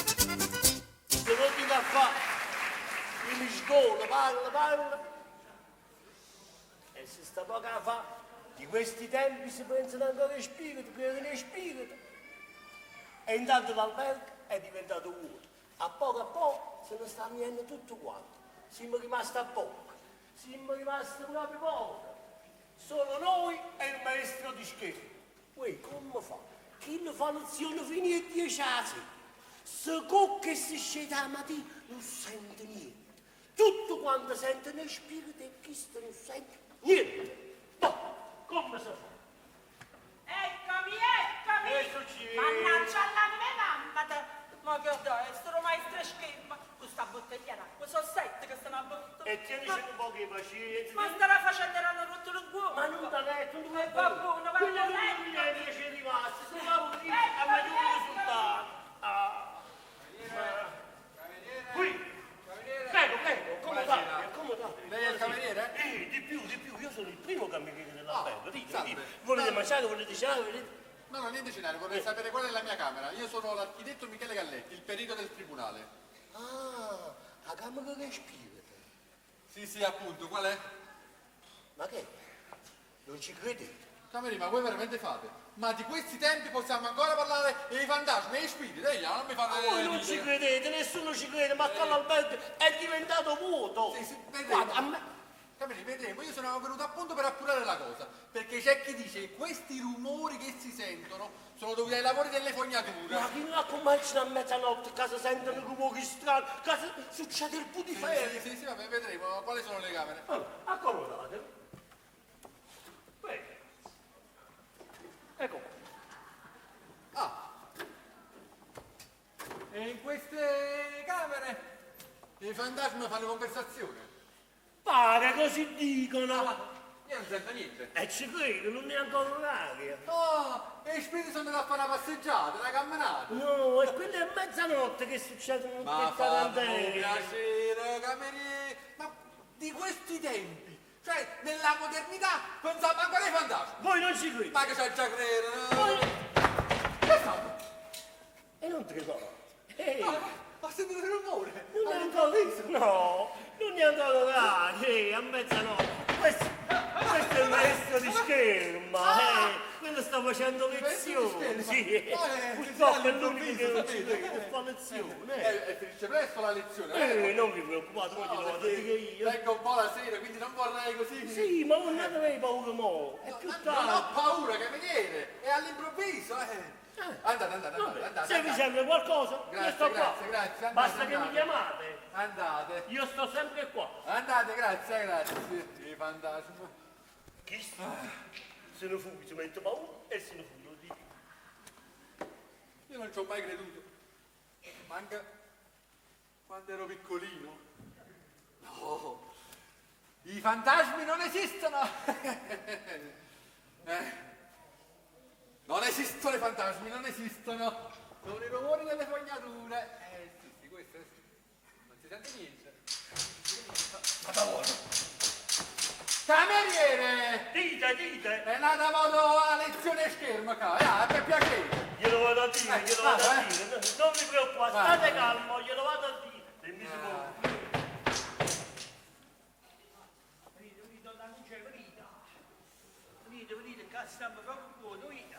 E: Se non dico a fa, io mi sgolo, parlo, parlo. E se sta poco a fa, di questi tempi si pensano ancora ai spiriti, credono ai spiriti. E intanto l'albergo è diventato vuoto. A poco a poco se ne sta venendo tutto quanto. Siamo rimasti a poco. Siamo rimasti proprio poco. Solo noi e il maestro di schermo. Uè, come fa? Chi ne fa lezione fino a 10 anni? Se cocca e si scende la mattina non sente niente. Tutto quanto sente nel spirito e chi non sente niente. Boh, come si fa?
B: Eccomi, eccomi!
E: Che succede?
B: Mannaggia all'anima e mamma te! Ma che destro, maestra scherma! Questa bottiglia d'acqua, sono sette che stanno a botto.
E: E tienici un po' di pazienza.
B: Ma starà facendo l'hanno rotto il cuore.
E: Ma non da letto, non
B: E va buono, va
E: Quello
B: buono.
E: non mi è dieci rimasti, se va un a meglio un risultato. Ah. Qui. Prego, prego, accomodatevi, accomodatevi.
F: Lei è il cameriere?
E: Eh, di più, di più, io sono il primo cameriere dell'albergo. Dite,
F: salve.
E: dite. Volete mangiare, volete cenare, volete...
F: No, no, niente cenare, vorrei sapere qual è la mia camera. Io sono l'architetto Michele Galletti, il perito del tribunale.
E: Ah, la camera che spirito.
F: Sì, sì, appunto, qual è?
E: Ma che? Non ci credete?
F: Cameriere, ma voi veramente fate? Ma di questi tempi possiamo ancora parlare dei fantasmi e dei spiriti? Dai, non mi fate...
E: Ma voi non ci credete, nessuno ci crede, ma qua l'albergo è diventato vuoto.
F: Sì, sì, vedremo.
E: Guarda, a me...
F: Cameriere, vedremo, io sono venuto appunto per appurare la cosa, perché c'è chi dice che questi rumori che si sentono sono dovuti ai lavori delle fognature.
E: Ma chi non cominciano a mezzanotte, casa sentono rumori strani, casa succede il
F: Sì,
E: putiferio.
F: sì, sì, vabbè, vedremo quali sono le camere.
E: Allora, accomodatevi. Bene. Ecco qua.
F: Ah. E in queste camere i fantasmi fanno conversazione.
E: Pare così dicono.
F: Io non sento niente.
E: E ci credo, non è ancora l'aria.
F: No, e gli spiriti sono andati a fare una passeggiata, una camminata.
E: No, è quella è mezzanotte che succedono tutte
F: Ma
E: le
F: fate un
E: tarantelle.
F: piacere, cameriere. Ma di questi tempi, cioè nella modernità, pensavo ancora ai fantasmi.
E: Voi non ci credete.
F: Ma che c'è già credere?
E: Voi...
F: Che è stato?
E: E non ti ricordi? Ehi,
F: No, ho sentito il rumore.
E: non è ancora... No, non è ancora l'aria, ehi, a mezzanotte. Questo, questo è il maestro di scherma, eh. Quello sta facendo
F: maestro di
E: lezione,
F: scherma?
E: sì.
F: Ah, eh,
E: Purtroppo è
F: sì,
E: l'unico che non ci
F: sapete.
E: crede, che fa lezione. Eh.
F: E finisce presto la lezione.
E: Eh, non vi preoccupate, poi
F: No,
E: glielo vado a
F: perché
E: dire io.
F: Vengo un po' la sera, quindi non vorrei così.
E: Sì, ma non avevi paura mo, è più
F: Non
E: tardi.
F: ho paura, cameriere, è all'improvviso, eh. Andate, andate, andate, andate.
E: Se vi
F: andate.
E: serve qualcosa, io
F: Grazie,
E: sto qua.
F: grazie, grazie, andate,
E: Basta che mi
F: andate.
E: chiamate.
F: Andate.
E: Io sto sempre qua.
F: Andate, grazie, grazie. I fantasmi.
E: Chi se ne fugge, si mette paura e se ne fugge, lo dico.
F: Io non ci ho mai creduto. Ma anche quando ero piccolino. No, i fantasmi non esistono. Eh. Non esistono i fantasmi, non esistono. Sono i rumori delle fognature. Eh sì, sì, questo è sì. Non si sente niente. Cameriere!
E: Dite, dite!
F: È nata modo a lezione schermo qua, eh, per piacere.
E: Glielo vado a dire, glielo vado
F: vado,
E: a
F: eh.
E: dire. Non vi preoccupate,
F: Vado.
E: state calmo, glielo vado a dire. Dimmi se può. Venite, venite, donna Luce, venite. Venite, venite, qua stiamo proprio buono, venite.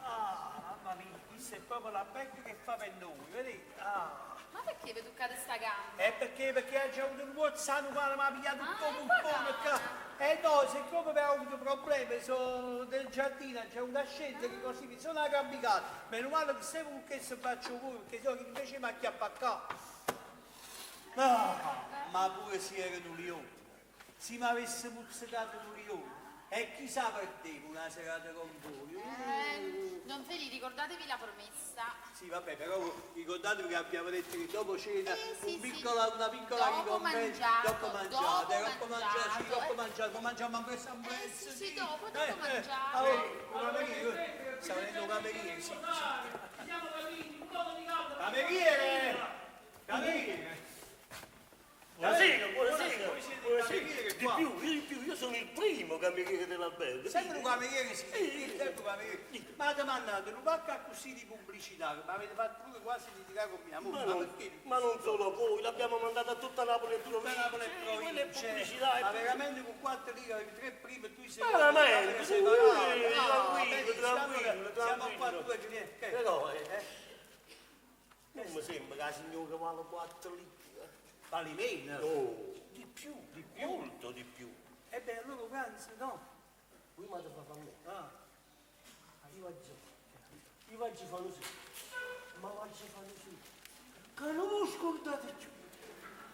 E: Ah, mamma mia, questa è proprio la becca che fa per noi, vedete? Ah.
D: Ma perché vi toccate sta gamba?
E: È perché, perché ha già avuto un mozzano qua, mi ha pigliato un
D: Ah,
E: po'
D: è
E: un
D: qua
E: po' qua. Eh no, siccome avevo avuto problemi sono del giardino, c'è una scelta che così mi sono arrampicato. Meno male che se che se faccio voi, perché so che invece mi acchiappa qua. Ah, ma pure se era un leone, se mi avesse mozzicato un leone, E chissà perdevo una serata con voi.
D: Eh, don Feli, ricordatevi la promessa.
E: Sì, vabbè, però ricordatevi che abbiamo detto che dopo cena
D: Eh, sì,
E: un piccola-
D: sì.
E: una piccola
D: Dopo
E: ricompensa.
D: mangiato,
E: dopo mangiato,
D: dopo
E: dopo mangiato, sì,
D: mangiato,
E: dopo
D: eh.
E: mangiato, mangiamo anche un
D: Eh, sì, sì, dopo, dopo mangiato.
E: Ah, oh, un cameriere, sta venendo un cameriere, sì, sì.
G: Siamo capiti, un poco di calma.
E: Cameriere! Cameriere!
I: Buonasera, buonasera.
E: Voi siete il
I: Buonasera.
E: cameriere
I: Di
E: qua.
I: più, io di più, io sono il primo cameriere dell'albergo.
E: Sempre un cameriere, sì, sì, sempre un cameriere. Ma avete mandato un pacco così di pubblicità, che mi avete fatto pure quasi litigare con mia moglie.
I: Ma
E: Ma,
I: non,
E: perché?
I: ma non solo a voi, l'abbiamo mandata a tutta Napoli e provincia.
E: Napoli e
I: Quella è
E: provincia.
I: pubblicità. è
E: Ma
I: pubblicità.
E: veramente con quattro righe avevi tre prime e tu sei
I: Veramente, sì,
E: tranquillo,
I: tranquillo, tranquillo,
E: Siamo qua
I: tranquillo.
E: due clienti.
I: Però, eh, non mi sembra che la signora vale 4 lire.
E: Vale meno.
I: No, di più, di più, molto di più.
E: E beh, allora pranzo, no?
I: Voi mi avete fatto a me.
E: Ah.
I: Io vado, io vado a fare così, ma vado a fare così, che non vi scordate più,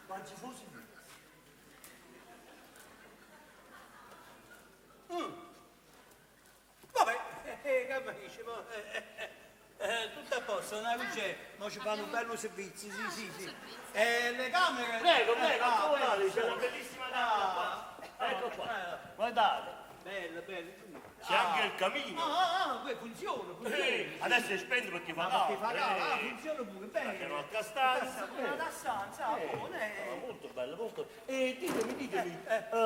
I: vado a fare così.
E: Vabbè, capisci, ma, tutto a posto, non è c'è, ma ci fanno un bello servizio, sì, sì, sì. Le camere?
I: Prego, prego,
E: Ah,
I: accomodate,
E: bello.
I: c'è una bellissima camera qua. Ecco qua, guardate,
E: Bello, bello.
I: c'è anche il camino.
E: Ah, ah, ah, funziona, funziona.
I: Adesso è spento perché fa
E: Ma
I: caldo.
E: perché fa caldo? Ah,
I: eh.
E: funziona pure, bene.
I: C'è un'altra stanza.
E: Una stanza, ah, buona.
I: Ah, molto bello, molto. E ditemi, ditemi,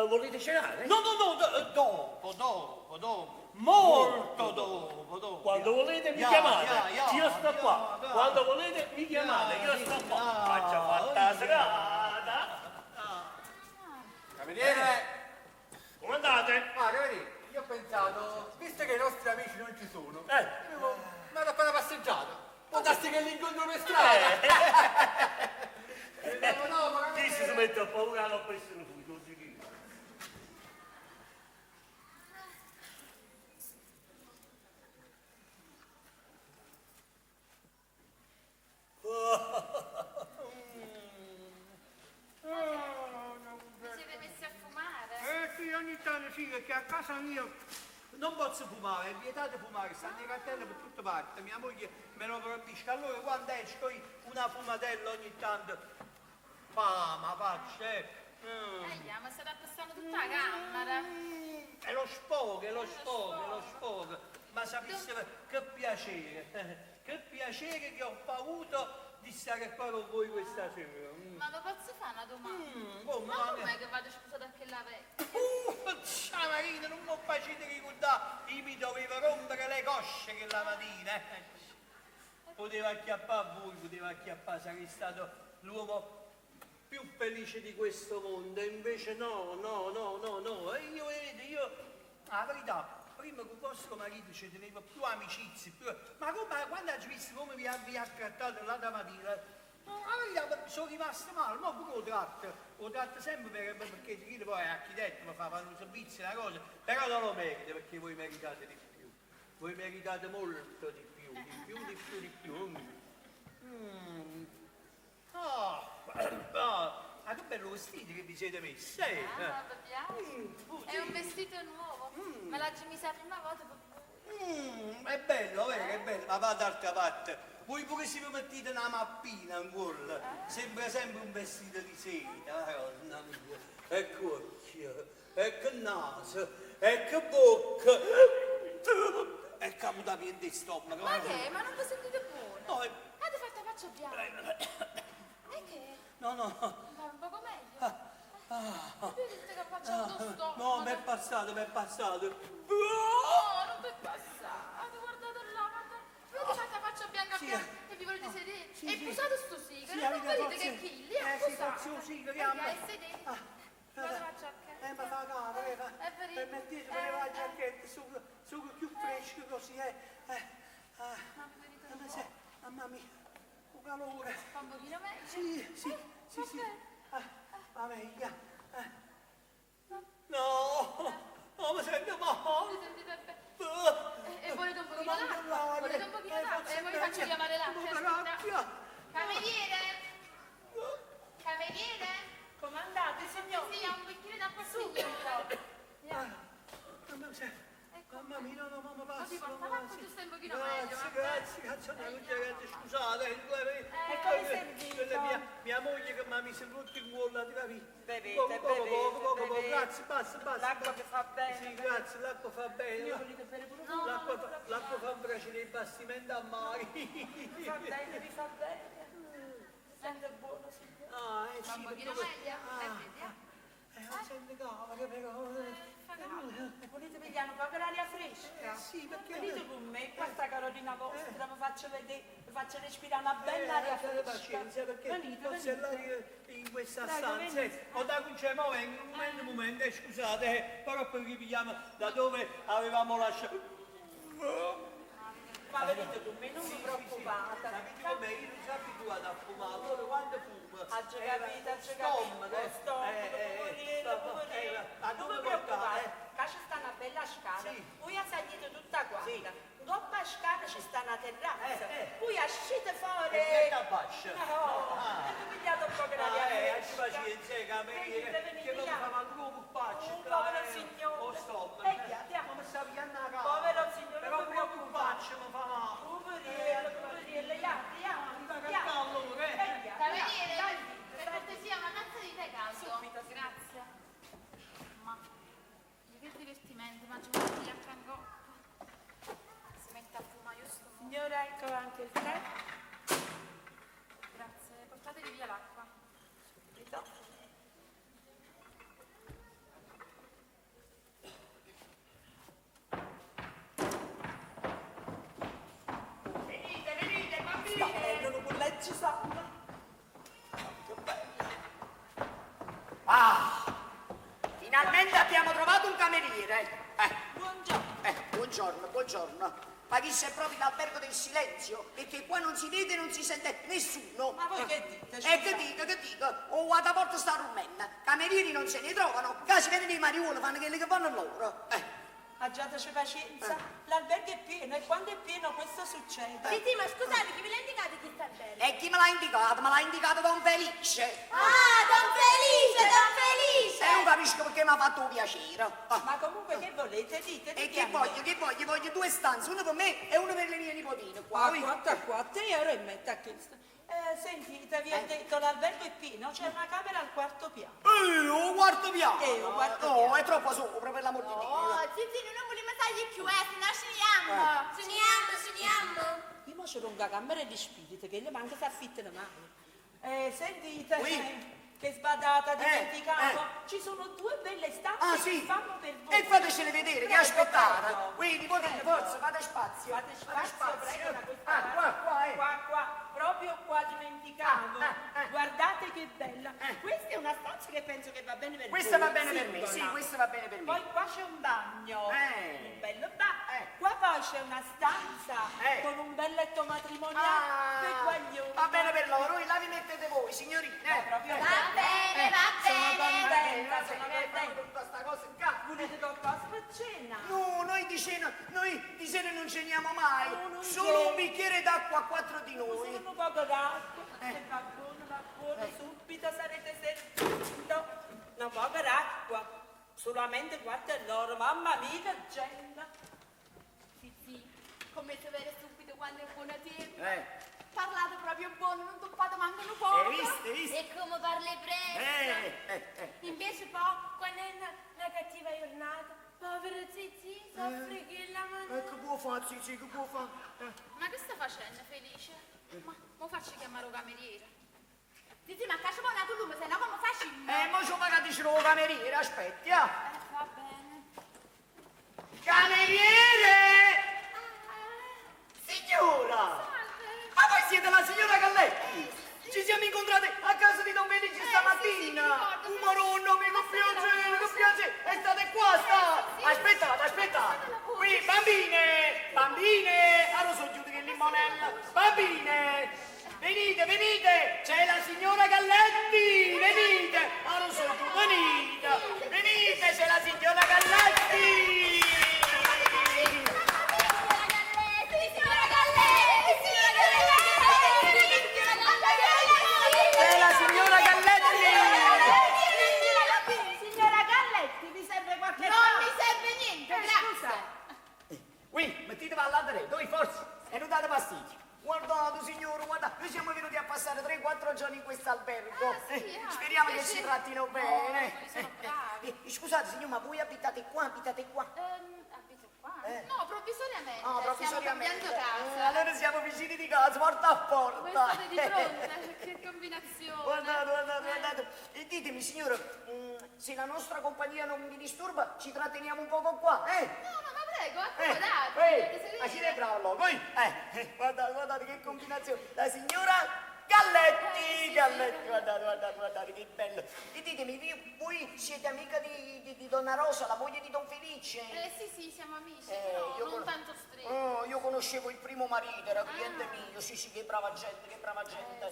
I: volete cenare?
E: No, no, no, dopo, dopo, dopo. Molto dopo, dopo.
I: Quando volete mi
E: Ya,
I: chiamate,
E: ya, ya,
I: io sto
E: ya,
I: qua.
E: ya.
I: Quando volete mi chiamate, io sto qua.
E: Ya.
I: Faccia fatta la serata.
F: Cameriere!
I: Come andate?
F: Ah, cameriere, io ho pensato, visto che i nostri amici non ci sono,
I: Eh.
F: io mi vado a fare una passeggiata. Può darsi che li incontro per strada. Vediamo dopo,
I: Chi
F: cameriere.
I: si mette a paura non può essere fuori, così che.
D: Vi siete messi a fumare?
E: Eh sì, ogni tanto sì, perché a casa mia non posso fumare, è vietato fumare, stanno i cartelli per tutte parti, mia moglie me lo proibisce. Allora quando esco io una fumatella ogni tanto, ma faccio, eh.
D: Eh, ma state appestando tutta la camera.
E: È lo sfogo, è lo sfogo, è lo sfogo. Ma sapesse che piacere, che piacere che ho avuto di stare qua con voi questa sera.
D: Ma vi posso fare una domanda?
E: Come,
D: Ma
E: ma-
D: com'è che vado sposato a quella vecchia?
E: Ciao Marina, non mi facete ricordare, io mi dovevo rompere le cosce che la mattina. eh. Poteva acchiappare voi, poteva acchiappare, sarei stato l'uomo più felice di questo mondo, e invece no, no, no, no, no. E io, vedete, io, la verità, prima con vostro marito ci tenevo più amicizie, più... ma come, quando ha visto come vi ha, vi ha trattato l'altra mattina, no, la verità, sono rimasto male, ma pure lo tratto sempre perché chi poi è architetto, mi fa fare un servizio, una cosa, però non lo merita perché voi meritate di più, voi meritate molto di più, di più, di più, di più. Mm. Ah, ah, ma che bello vestito che vi siete messi, eh?
D: Ah, vi piace? È un vestito nuovo. Me l'ha già messa la prima volta per voi.
E: È bello, vero, è bello, ma va d'altra parte. Voi pure se vi mettete una mappina in culo, sembra sempre un vestito di seta, madonna mia. E che occhio, e che naso, e che bocca, e che mutamento di stomaco.
D: Ma che? Ma non vi sentite buono?
E: No, è-
D: Avete fatto la faccia bianca. E che?
E: No, no,
D: Va un poco meglio? Ah, Vedete che faccia un stomaco?
E: no, mi è passato, mi è passato.
D: No, non vi è passato, guardate là, guardate. Avete fatto la faccia bianca
E: Sì,
D: bianca e vi volete sedere?
E: sì,
D: e
E: sì.
D: posate sto sigaro,
E: Sì,
D: non
E: avete
D: vedete
E: forza.
D: che chi lì è
E: Eh, sì,
D: posato.
E: forza, un sigaro,
D: E
E: chiama.
D: è sedete.
E: Ah,
D: Guarda la giacca.
E: Ma fa caldo, fa.
D: È vero.
E: E mettete per la giacchetta, su, su più fresco così, eh. Ah,
D: Ma mi venite un
E: ma
D: po'.
E: se, mamma mia, un calore.
D: Fa un pochino meglio?
E: Sì, sì, sì, sì.
D: va bene.
E: Ah, va meglio. Eh. No, no, mi sento male.
D: Vi sentite bene?
E: Ah.
D: E volete un pochino
E: Manca
D: d'acqua?
E: l'aria.
D: Volete un pochino
E: Eh,
D: d'acqua?
E: forse
D: E poi vi
E: è
D: faccio
E: meglio.
D: chiamare l'acqua.
E: Una
D: aspetta.
E: rabbia.
D: Cameriere! Cameriere?
B: Comandate, signore.
D: Sì, ha un bicchiere d'acqua signore.
E: Ah, mi no, no, mamma,
D: Ma ti
E: basta.
D: porta
E: mamma,
D: l'acqua
E: sì.
D: giusto un pochino meglio,
E: Grazie,
D: va
E: grazie, grazie, no, grazie, scusate,
B: E come servito?
E: Quella mia, mia moglie che mi ha messo tutto in cuore, ti capisci?
B: Bevete,
E: Poco, poco,
B: bevete,
E: poco, poco, poco,
B: bevete.
E: grazie, basta, basta.
B: L'acqua che fa bene.
E: Sì, grazie, l'acqua fa bene.
B: Io volete bere pure voi?
E: L'acqua fa, l'acqua fa imbracciare i bastimenti a mare.
B: Vi fa bene, vi fa bene. Sente buono, signore.
E: Ah, eh
D: Va
E: sì,
D: un
E: perché
D: pochino
E: poi-
D: meglio? Vedi, eh.
E: Non sente cavolo, però.
B: Volete pigliare un po' l'aria fresca?
E: Sì, perché...
B: Venite con me, qua sta Carolina vostra, vi faccio vedere, vi faccio respirare una bella aria
E: abbiate
B: fresca.
E: pazienza perché
B: Venite,
E: forse
B: venite.
E: l'aria in questa
B: Prego,
E: stanza
B: venite.
E: o da qui c'è, mo vengo, un momento, un momento, scusate, però poi ripigliamo da dove avevamo lasciato.
B: Ma venite con me, non vi preoccupate.
E: Sapete com'è? Io non sono abituato a fumare, allora quando fumo...
B: Ha già capito, ha già capito.
E: Stomaco,
B: Lo stomaco, poverino, poverino.
E: A
B: Non
E: dove
B: vi preoccupate,
E: portate?
B: qua ci sta una bella scala.
E: Sì.
B: Voi salite tutta quanta.
E: Sì.
B: Dopo la scala ci sta una terrazza.
E: Eh.
B: Voi uscite fuori.
E: E che abbascia?
B: No,
E: Ah.
B: e vi pigliate un po' di aria
E: Ah,
B: fresca.
E: abbi pazienza, che a me-
B: Venite, venite,
E: che non mi
B: via.
E: fa manco un pupaccio.
B: Un povero signore.
E: O stomaco.
B: E via, via.
E: Ma mi sta pigliando la casa.
B: Povero signore,
E: Però
B: non vi
E: pure un
B: preoccupate.
E: pupaccio mi fa male.
B: Poverello, poverello, ja, ja,
E: Mi
B: ja.
E: fa allora, eh.
B: E via,
D: Cameriere,
B: via.
D: per cortesia una tazza di tè caldo.
B: Subito.
D: Grazie. Ma che divertimento, mangio una figliacca in coppa. Si mette a fumare, io sto morendo.
B: Signora, ecco anche il tè.
D: Grazie, portatevi via l'acqua.
B: Subito.
H: Venite, venite, bambini!
B: Sta bello, non con legge sana.
H: Ah! Finalmente abbiamo trovato un cameriere.
B: Buongiorno.
H: Buongiorno, buongiorno. Ma chi è proprio l'albergo del silenzio? Perché qua non si vede e non si sente nessuno.
B: Ma voi che dite?
H: E
B: Scusate.
H: che dico, che dico? Oh, alla porta sta rumena. Camerieri non se ne trovano. Casi vengono i mariuoli, fanno quello che fanno loro.
B: Aggiateci pazienza, l'albergo è pieno e quando è pieno questo succede.
J: Sì, sì, ma scusate, chi ve l'ha indicato chi sta bene?
H: E chi me l'ha indicato? Me l'ha indicato Don Felice.
J: Ah, Don Felice, Don Felice!
H: E non capisco perché mi ha fatto piacere. Ah.
B: Ma comunque che volete? Dite,
H: E
B: dite
H: che
B: a me.
H: voglio, che voglio? Voglio due stanze, una per me e una per le mie nipotine qua.
B: A 4 a 4 euro e metto a questo. Sentite, vi ho detto l'albergo è pieno, c'è una camera al quarto piano.
H: Un quarto piano?
B: Un quarto
H: No,
B: piano.
H: è troppo sopra, per l'amor di Dio.
J: Oh, sì, sì, noi non vogliamo salire più, se no scendiamo.
A: Sogniamo, sogniamo.
B: Io mo c'ho una camera di spirito che le manca si affittano mai. Sentite,
H: Oui.
B: che sbadata, dimenticavo.
H: eh.
B: Ci sono due belle stanze
H: Ah,
B: che
H: sì?
B: fanno per voi.
H: E fatecele vedere, che
B: Prego,
H: aspettare.
B: prego.
H: Quindi potete, forza, fate spazio.
B: Fate spazio, prego, da questa
H: Ah,
B: parte.
H: qua, qua, eh.
B: Qua, qua, proprio qua dimenticavo.
H: Ah, ah, ah.
B: Guardate che bella.
H: Eh.
B: Questa è una stanza che penso che va bene per
H: Questa
B: voi.
H: va bene per me, sì,
B: singola.
H: questa va bene per me.
B: Poi qua c'è un bagno.
H: Eh.
B: Un bello bagno.
H: Eh.
B: Qua poi c'è una stanza
H: Eh.
B: con un bel letto matrimoniale
H: Ah,
B: per guaglioni.
H: va bene per loro, voi là vi mettete voi, signorine.
B: Va proprio
J: Va bene, va
B: Sono
J: bene.
B: contenta, sono contenta.
H: Tutta sta cosa in casa.
B: Volete qualcosa per cena?
H: No, noi di cena, noi di sera non ceniamo mai.
B: No, non
H: Solo
B: c'è.
H: un bicchiere d'acqua a quattro di noi.
B: Solo un poco d'acqua. E va buono, va buono, subito sarete servito. Un poco d'acqua. Solamente quattro loro, mamma mia che gente.
J: Sì, sì, come sapere subito quando è buono tempo.
H: Eh.
J: Parlate proprio buono, non toppate manco un poco.
H: Hai visto, hai visto?
A: E come parli presto.
J: Invece poi, quando è una cattiva giornata, povero Zizi, soffre che la mano.
H: Che può fare, sì, sì, che può fare?
D: Ma che sta facendo, Felice? Ma mo faccio chiamare un cameriere.
J: Zizi, ma caccia buona tu lume, se no come facciamo?
H: Mo ci pagate il cameriere, aspetti, ah.
D: Va bene.
H: Cameriere! Signora! Ma voi siete la signora Galletti? Ci siamo incontrate a casa di Don Felice stamattina! Un maronno, mi che piacere, che piacere! È state qua, sta! Aspettate, aspettate! Qui, bambine! Bambine! Allora sono chiude che limonella! Bambine! Venite, venite! C'è la signora Galletti! Venite! Allora sono chiude, venite! Venite, c'è la signora Galletti!
J: Signora Galletti, signora Galletti, signora Galletti.
H: C'è la signora Galletti!
B: Signora Galletti, vi serve qualche
D: Non
B: cosa?
D: mi serve niente, grazie.
B: Scusa.
H: questo albergo.
D: Ah, sì, ah,
H: Speriamo che
D: piacere.
H: ci trattino bene.
D: No, quelli sono bravi.
H: Scusate signor, ma voi abitate qua, abitate qua?
D: Abito qua?
H: Eh.
D: No, provvisoriamente.
H: Ah, provvisoriamente.
D: Stiamo cambiando casa.
H: Allora siamo vicini di casa, porta a porta.
D: Voi state di fronte, che combinazione.
H: Guardate, guardate, guardate. E ditemi, signora, se la nostra compagnia non vi disturba, ci tratteniamo un poco qua, eh?
D: No, no, ma prego,
H: Eh,
D: accomodatevi.
H: eh,
D: potete
H: ma
D: sedere.
H: siete bravo, voi? Guardate, guardate che combinazione. La signora Galletti,
D: Sì,
H: Galletti, guardate, guardate, guardate che bello. E ditemi, voi siete amica di Donna Rosa, la moglie di Don Felice?
D: Sì, sì, siamo amici, però
H: Io
D: non tanto stretti.
H: Oh, io conoscevo il primo marito, era cliente mio, sì, sì, che brava gente, che brava gente.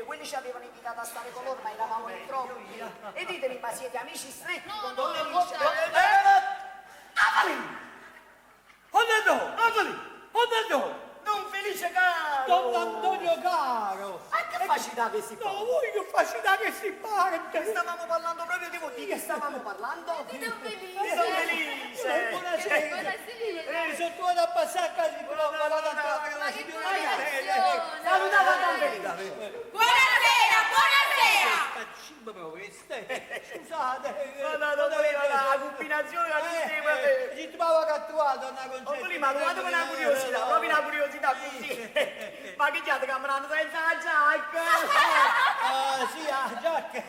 H: Quelli ci avevano invitato a stare con loro, ma eravamo in troppi. E ditemi, ma siete amici stretti
D: No,
H: con
D: no,
H: Don
D: no,
H: Felice?
D: no.
H: Avalì!
E: Oh no, oh no,
H: Don Felice caro!
E: Don Antonio caro!
H: Ma che facilità che si fa!
E: No, voi che facilità che si parte!
H: Stavamo parlando proprio di voi, di che stavamo parlando?
D: Di Don Felice.
H: Di Don Felice!
E: Buonasera!
D: Buonasera.
E: Mi sono trovato a passare a casa di quello
H: Guarda,
E: la
D: Ma che
E: signora
D: combinazione.
H: Salutate Don Felice!
B: Buonasera, buonasera!
E: Facciamo proprio queste. Scusate.
H: No, no, no, la combinazione la sistema.
E: Ci trovavo cattuato una concetta.
H: Oh, prima, guardate una curiosità, proprio una curiosità così. Ma che state camminando senza la giacca?
E: Ah, sì, ah, giacca.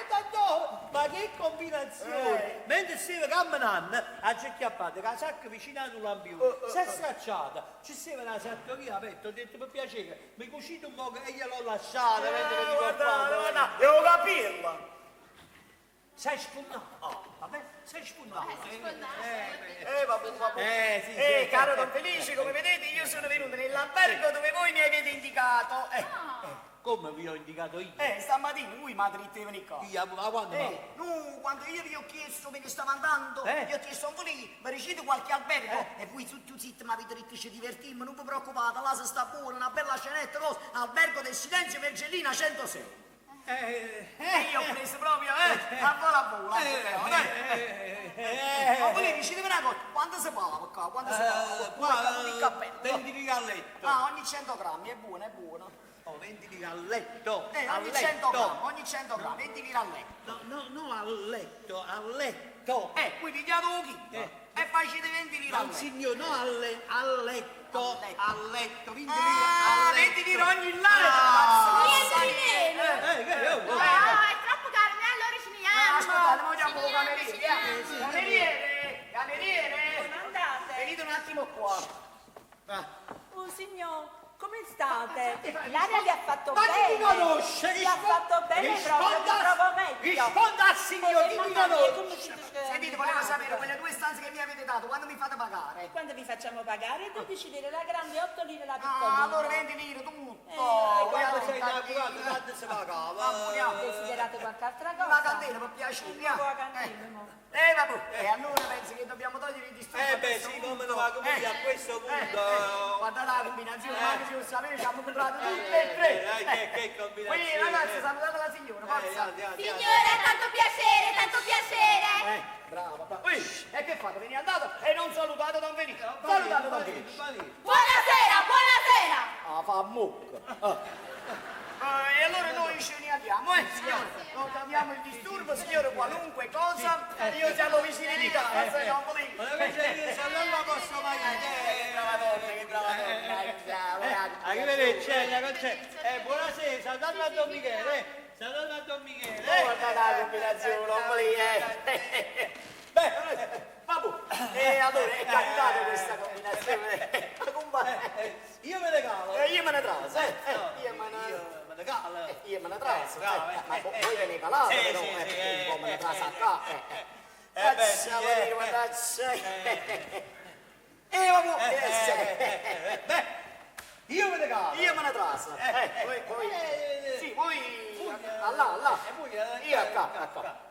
E: Ma no, ma che combinazione! Mentre stava camminando, ha acchiappato la sacca vicino ad un lampione, si è stracciata, ci stava una sartoria aperta, ho detto per piacere, mi cucito un po' e gliel'ho lasciata. mentre venivo qua.
H: Guardate, guardate, devo capirla.
E: Sei sfondato, vabbè, sei sfondato.
D: Si sfondava.
H: Vabbè, vabbè.
E: Sì, sì.
H: Caro Don Felice, come vedete io sono venuto nell'albergo dove voi mi avete indicato.
E: Come vi ho indicato io?
H: Stamattina voi mi avete detto di venire qua.
E: Io, ma quando?
H: No, quando io vi ho chiesto me ne stavo andando, vi ho chiesto un lì, mi ricevete qualche albergo e voi tutti zitti mi avete detto ci divertimmo, non vi preoccupate, là si sta buono, una bella cenetta, cosa, albergo del silenzio Mergellina 106. E io ho preso proprio, a vola a vola, Ma voi dicete una cosa, quando si paga qua? Quando si paga?
E: Qua,
H: Qua, il cappello.
E: 20 lire a letto.
H: Ah, ogni 100 grammi, è buono, è buono.
E: Oh, 20 lire a letto.
H: Ogni
E: a
H: 100
E: letto.
H: grammi, ogni 100 grammi, 20 lire a letto.
E: No, no, no, a letto, a letto.
H: Qui pigliate un chilo e facete 20 lire a
E: Non
H: letto.
E: signor, no, a letto,
H: A letto.
E: a letto, 20 lire
H: Ah,
E: a letto.
H: 20 lire ogni lato.
E: Ah.
B: Niente di meno!
E: Oh.
D: No, è troppo caro, noi allora ci ne andiamo.
H: Aspettate, mo chiamo
D: Ci
H: il
D: ne andiamo,
H: cameriere.
D: ci ne andiamo.
H: Cameriere, cameriere.
B: Andate!
H: Venite un attimo qua.
B: Oh signor, come state? L'aria vi ha fatto
E: Ma chi
B: bene!
E: mi conosce?
B: Vi ha fatto bene proprio, mi trovo meglio!
E: Risponda al signor, chi mi
B: mamma mia,
E: conosce?
B: come siete
H: Sentite, volevo sapere quelle due stanze che mi avete dato, quando mi fate pagare?
B: Quando vi facciamo pagare? 12 lire la grande e 8 lire la piccolina.
H: Ah, allora 20 lire tutto.
E: Quando
H: Vogliamo
E: sei
H: tantino.
E: inaugurato, tanto si pagava.
H: Va,
B: Desiderate qualche altra cosa?
H: Una candela per piacere.
B: Una buona candela, mo.
H: Vabbè. E allora penso che dobbiamo togliere il disturbo.
E: Eh
H: a
E: beh,
H: questo
E: sì,
H: punto.
E: come no, ma come a questo punto.
H: Guardate la combinazione, ma anche se lo sapete, ci abbiamo comprato tutte e tre.
E: Che combinazione.
H: Qui ragazzi, salutate la signora, forza.
E: Andiamo, andiamo.
J: Signora, tanto piacere, tanto piacere!
H: Brava, brava. Ui, e che fate? Ve ne andate e non salutate Don Felice. Salutate Don Felice.
J: Buonasera, buonasera!
H: Ah, fa mucca. E allora noi ce ne andiamo, signore. Non abbiamo il disturbo, signore, qualunque cosa. Io siamo vicini di casa, non volete.
E: Ma invece io se non la posso mai
H: Che brava donna, che brava donna.
E: Arrivederci, eh, buonasera, salutate a Don Michele, salutate a Don Michele.
H: Guarda la combinazione, non volete. Beh, vabbè. E allora è capitata questa combinazione. Ma compare.
E: Io me ne calo.
H: Io me ne traso, Io me ne...
E: Io me ne calo.
H: Io me ne traso,
E: Bravo,
H: ma voi ve ne calate
E: Sì,
H: però,
E: sì, sì,
H: un po' me ne traso a qua.
E: Eh beh, sì,
H: Facciamo vedere, guardate. Vabbè, sì.
E: Beh, io me ne calo.
H: Io me ne traso. Voi, voi, sì, voi, là, là.
E: E voi,
H: Io a qua, a qua.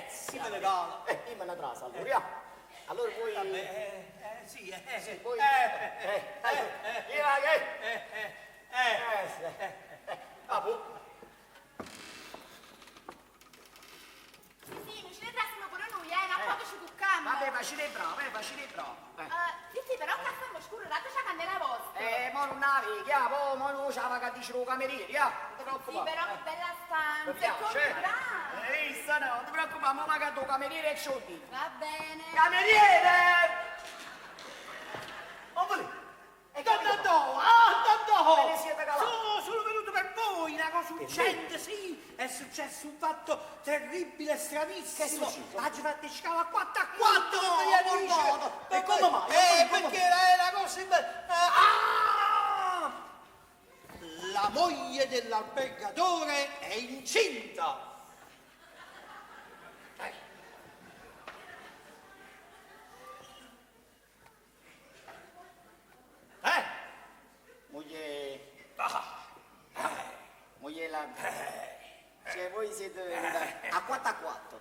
E: Sì, me ne calo.
H: Io me ne traso, allora, via. Allora voi...
E: Sì,
H: Sì, voi... Io, sì. Vabbè.
D: Sì, sì, ci ne trasimo pure noi, ma poco ci cuccamo.
H: Vabbè, ma facite 'e brave, eh, facite 'e brave. Eh.
D: Sì, sì, però qua stiamo scuro, dateci la candela vostra.
H: Mo nun 'a veco, ja, po' mo nun ce 'a vaco a dicere 'o cameriere, ja, non ti
D: Sì,
H: preoccupà.
D: però che bella stanza,
H: Mi
D: è come
H: piace,
D: grande.
H: eh? Issa no, non ti preoccupà, mo vaco addo 'o cameriere e ce 'o dico.
D: Va bene.
H: Cameriere! Oh, volete? E
E: Don Dondò, ah Dondò!
H: Ve ne siete calati.
E: Sono, sono venuto per voi, una cosa urgente, sì! È successo un fatto terribile, stranissimo.
H: Che è successo?
E: Oggi fate scala a 4 a 4,
H: No,
E: non mi
H: no,
E: dice.
H: no. E come mai? Come
E: Perché è una cosa... ah! La moglie dell'albergatore è incinta! Eh?
H: Moglie... Moglie la... Cioè voi siete venuta a 4 a 4.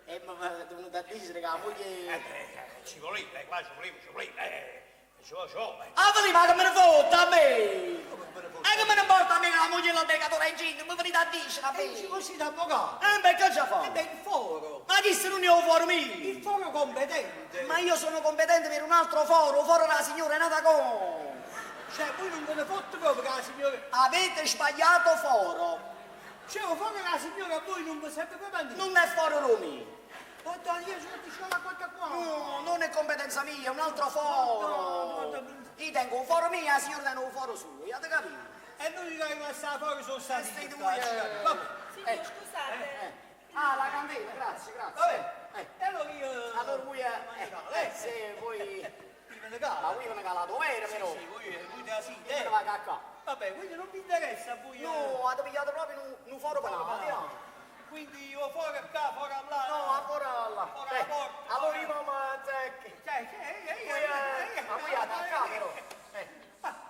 H: E mi è venuta a dire che la moglie...
E: Ci voleva, qua ci voleva, ci voleva, ci voleva, ci voleva.
H: Ah, vedi, ma che me ne fotte a me? E che me ne importa a me che la moglie dell'albergatore è incinta? Mi venite a dire a
E: E dici
H: me?
E: così da avvocato.
H: Eh, beh, che già fa?
E: E beh, il foro.
H: Ma chi se non è un foro mio?
E: Il foro competente.
H: Ma io sono competente per un altro foro, il foro della signora Renata Con.
E: Cioè, voi non ve ne fotte proprio che la signora...
H: Avete sbagliato foro.
E: Cioè, il foro della signora a voi non vi serve proprio a niente.
H: Non è foro Rumi.
E: Guarda, io sono di scuola 4 a 4.
H: No, non è competenza mia, è un altro foro.
E: No, no, no.
H: Io tengo un foro mio, la signora tiene un foro suo, avete capito?
E: E noi che rimasta fuori sono stati...
H: Questi
E: tutti,
H: due,
E: eh, Vabbè,
B: Signor, scusate.
H: Eh. Ah, la candela, grazie, grazie.
E: vabbè.
H: Eh.
E: E allora io...
H: Allora voi, se voi...
E: Mi me ne calo.
H: Ma voi ve ne calate vero, però?
E: Sì, voi, voi te la siete,
H: Io me
E: eh.
H: ne vado a qua.
E: Vabbè, quindi non vi interessa a voi... eh.
H: No, avete pigliato proprio un, un foro penale, no?
E: Quindi io fuori qua, fuori là.
H: No, ancora là.
E: Fuori la
H: Eh,
E: porta.
H: Allora io mi azzecco.
E: Cioè, cioè, eh,
H: Voi,
E: eh,
H: eh, ma voi attaccate, però. Eh.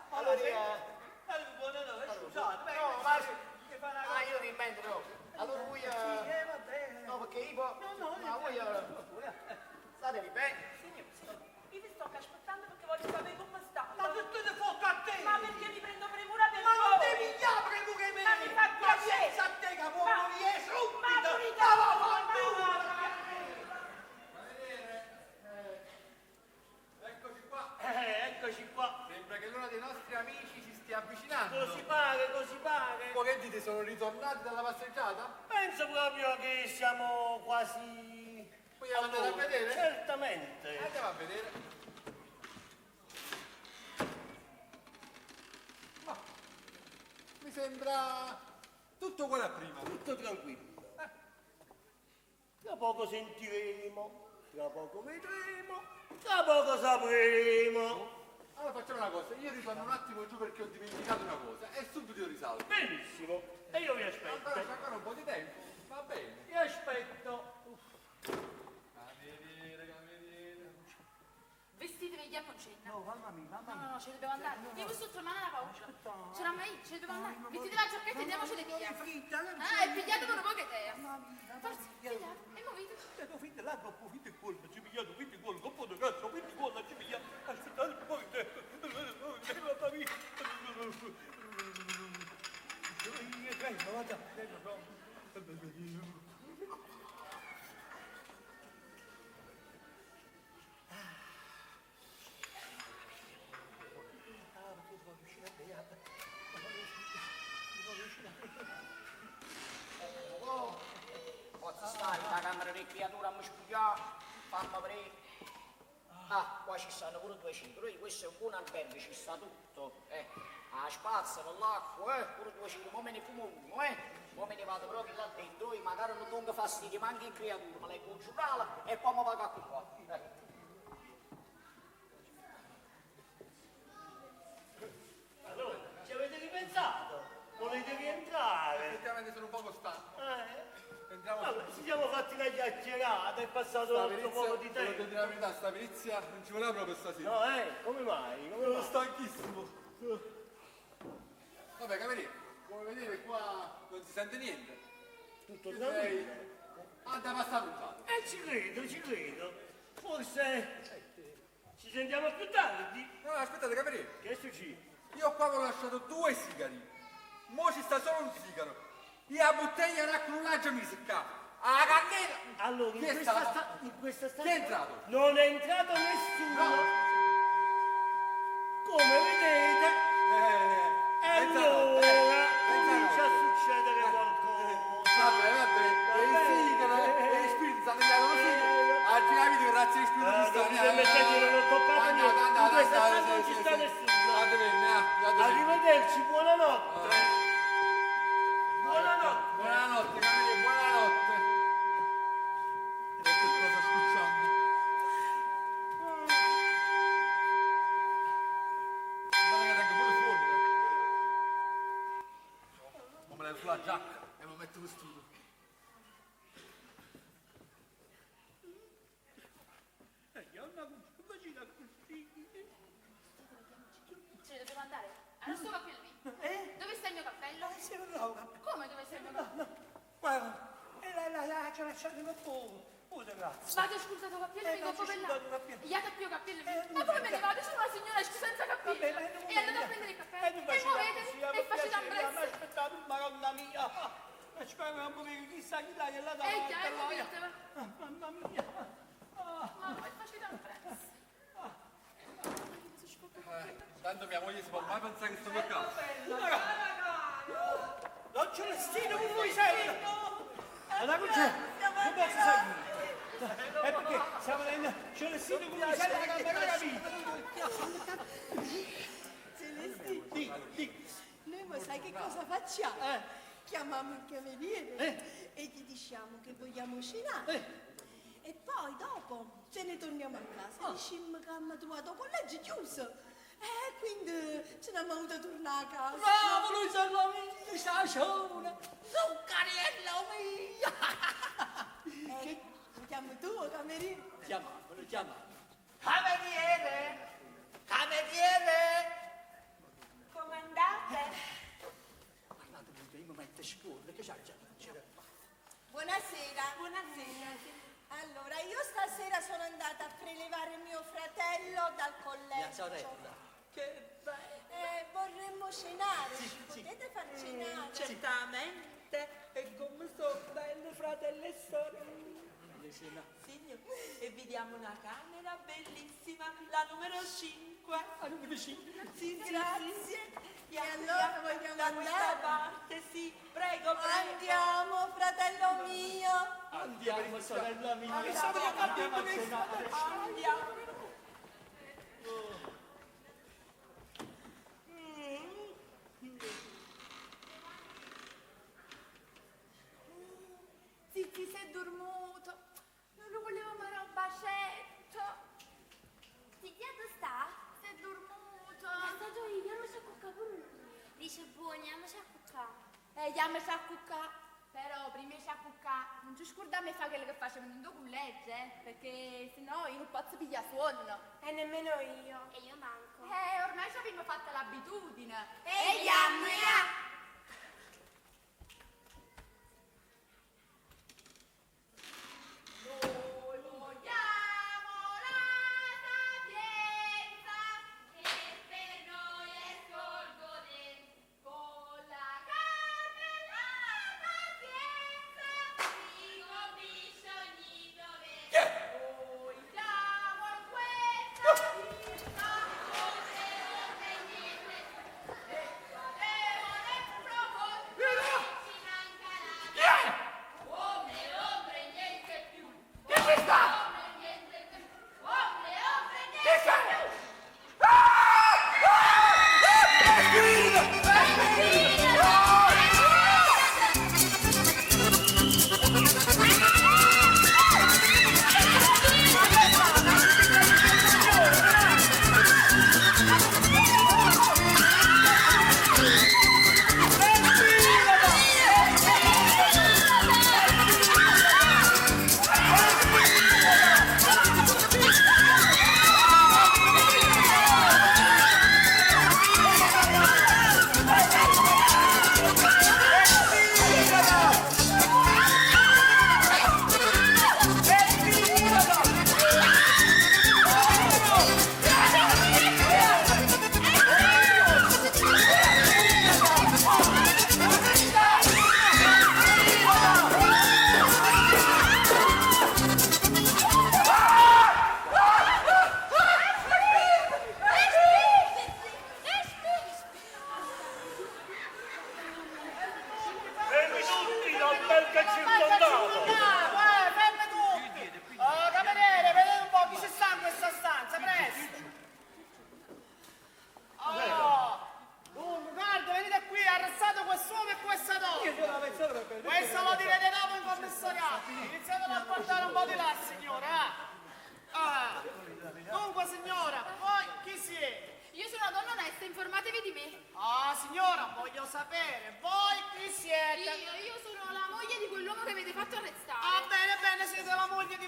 E: Allora,
H: Allora, eh,
E: allora, buonanotte, scusate, beh,
H: No, ma...
E: che fa una
H: Ah, io mi invento proprio. Allora voi...
E: Sì,
H: eh,
E: va bene.
H: No, perché io... poi-
E: No, no,
H: Ma voi...
E: eh,
H: Statevi bene.
B: Signor, signor, io vi sto aspettando perché voglio sapere come sta.
E: Ma che te ne fotte a te?
B: Ma perché mi prendo premura per
E: Ma non
B: voi?
E: devi chiamare pure me!
B: Ma mi fa
E: Ma
B: piacere!
E: pensa a te che può
B: Ma-
E: morire subito!
B: Ma pure
E: Ma
B: te!
E: va, va,
F: Eccoci qua.
I: Eccoci qua.
F: Sembra che l'ora dei nostri amici si stia avvicinando.
I: Così pare, così pare.
F: Voi che dite, sono ritornati dalla passeggiata?
I: Penso proprio che siamo quasi...
F: Vogliamo andare a
I: all'ora.
F: vedere?
I: Certamente.
F: Andiamo a vedere. Ma mi sembra tutto uguale a prima.
I: Tutto tranquillo. Tra poco sentiremo, tra poco vedremo, tra poco sapremo.
F: Allora facciamo una cosa, io ritorno un attimo giù perché ho dimenticato una cosa e subito io risalgo.
I: Benissimo, e io vi
F: Ancora
I: aspetto.
F: c'è ancora un po' di tempo, va bene.
I: Vi aspetto.
F: Cameriere, cameriere.
D: Vestitevi, andiamo in cena.
E: No, mamma mia, mamma
D: No,
E: mia.
D: no, no, ce ne dobbiamo andare. Io mi sto tornando alla paura. C'era mai, ce ne dobbiamo andare. Mettete la giacchetta e andiamocene via.
E: Fritta,
D: Ah, e pigliate un po' che te. Forza, pigliate e muovete.
E: Ho finito l'acqua, ho finito il colpo, ci pigliato, finito il colpo, un po' di cazzo, finito il colpo, ci pigliato. Aspettate un po' di tempo. Mamma mia. Guarda,
H: Oh, Posso stare nella camera di creatura a mi spogliare, fammi aprire. Ah, qua ci stanno pure due cicli, questo è un buon albergo, ci sta tutto. Eh, la spazzola, l'acqua, pure due cicli, mo me ne fumo uno, eh. Mo me ne vado proprio là dentro, e magari non do fastidio manco in creatura, ma leggo un giornale e poi mi vado a qua.
I: Allora, ci avete ripensato? Volete rientrare?
F: Effettivamente sono un poco stanco. Entriamo
I: Vabbè, ci siamo fatti una chiacchierata, è passato
F: Sta
I: un altro poco di
F: perizia, devo
I: tempo.
F: dire la verità, sta perizia non ci voleva proprio stasera.
I: No, eh, come mai? Come
F: Sono
I: mai?
F: stanchissimo. Vabbè, cameriere, come vedete qua non si sente niente.
I: Tutto
F: Io
I: tranquillo.
F: direi, Anda passato un fatto.
I: Ci credo, ci credo. Forse ci sentiamo più tardi.
F: No, no, aspettate, cameriere.
I: Che succede?
F: Io qua avevo lasciato due sigari. Mo ci sta solo un sigaro. Io la bottiglia d'acqua non l'ho già messa qua. La candela!
I: Allora, in
F: Chi è
I: questa,
F: stato?
I: sta- in questa stanza...
F: Chi è entrato?
I: Non è entrato nessuno.
F: No.
I: Come vedete,
F: Eh,
I: e
F: mezzanotte,
I: allora
F: mezzanotte.
I: comincia a succedere qualcosa.
F: Vabbè, vabbè, e il sigaro, e il spirito, stanno così. Ah, capito che razza di spirito
I: Eh,
F: sta?
I: non mi permettete, non ho toccato niente. In questa stanza non ci sta nessuno. Arrivederci, buonanotte. Buonanotte.
F: Buonanotte, cameriere, buonanotte. E che cosa scucciando? Guarda che tengo pure fuori. Ma me levo sulla giacca e mi metto vestito.
D: Ce ne dobbiamo andare. Allora sto cappello mio. Dove sta il mio cappello?
E: Sì, no, no,
D: Come dove sta il mio cappello?
E: guarda, e la, la, la, ce l'ha lasciato un po'. Oh, grazie.
D: Ma ti ho scusato cappello
E: Eh,
D: mio
E: ma
D: dopo
E: ci
D: per
E: sono
D: là.
E: dato cappello.
D: Gli ha più cappello mio.
E: Eh,
D: Ma come me ne vado? Sono una signora senza cappello.
E: Vabbè, ma non
D: E andate a prendere il cappello.
E: Eh, non
D: E
E: facciamo
D: muovetevi
E: così,
D: e facete
E: Ma
D: ambrezza.
E: aspettate, madonna mia. Ma spero che non vedo chissà chi là che là
D: Eh
E: davanti.
D: già, e
E: là.
D: muovetevi.
E: Ah, Mamma mia.
D: Ma voi facete ambrezza.
F: Tanto mia moglie si può mai pensare che sto per casa.
E: Non c'è l'estino con voi sei. Allora non c'è. Non posso seguire. È perché siamo nel Celestino con voi sei che non ho capito.
B: Celestino,
E: Di, di.
B: noi mo sai che cosa facciamo? Chiamiamo il cameriere e gli diciamo che vogliamo cenare. E poi dopo ce ne torniamo a casa e diciamo che abbiamo trovato il collegio chiuso. E quindi ce ne abbiamo avuto tornare a casa.
G: Bravo, lui sono mia, sciascione. Zuccariello mio.
B: Eh, chiami tu, cameriere?
G: Chiamamolo, chiamamolo.
H: Cameriere! Cameriere!
J: Comandate?
G: Guardate, io mi metto scuola, che c'è già?
B: Buonasera.
J: Buonasera.
B: Allora, io stasera sono andata a prelevare mio fratello dal collegio.
G: Mia sorella. Che bello.
B: Vorremmo cenare, ci potete far cenare?
J: Certamente.
G: E come sono belle fratelli e sorelle.
J: Signor, e vi diamo una camera bellissima, la numero 5.
G: La numero 5?
J: Sì, sì,
B: Grazie.
J: sì.
B: E allora vogliamo
J: da questa
B: andare?
J: parte, sì. Prego, prego.
B: Andiamo, fratello mio.
G: Andiamo, sorella mia.
E: Andiamo
G: Andiamo a cenare.
J: Andiamo.
D: Zizi si è dormuto. Non lo volevo fare un bacetto.
A: Zizi, dove sta?
D: Si è dormuto.
A: Ma stato io, non so cucca pure lui. Dice buoni, andiamo a cuccare.
D: Andiamoci a cuccà. Però prima di a cuccà, non ci scordiamo di fare quello che facevano in collegio, perché sennò io non posso pigliare sonno.
J: E nemmeno io.
A: E io manco.
D: Ormai ci abbiamo fatta l'abitudine.
J: E andiamo, ya!
D: Noi vogliamo la sapienza che per noi è sol goder. Con la calma e la pazienza si complisce ogni dover. Noi siamo in questa vita potere e niente e faremo le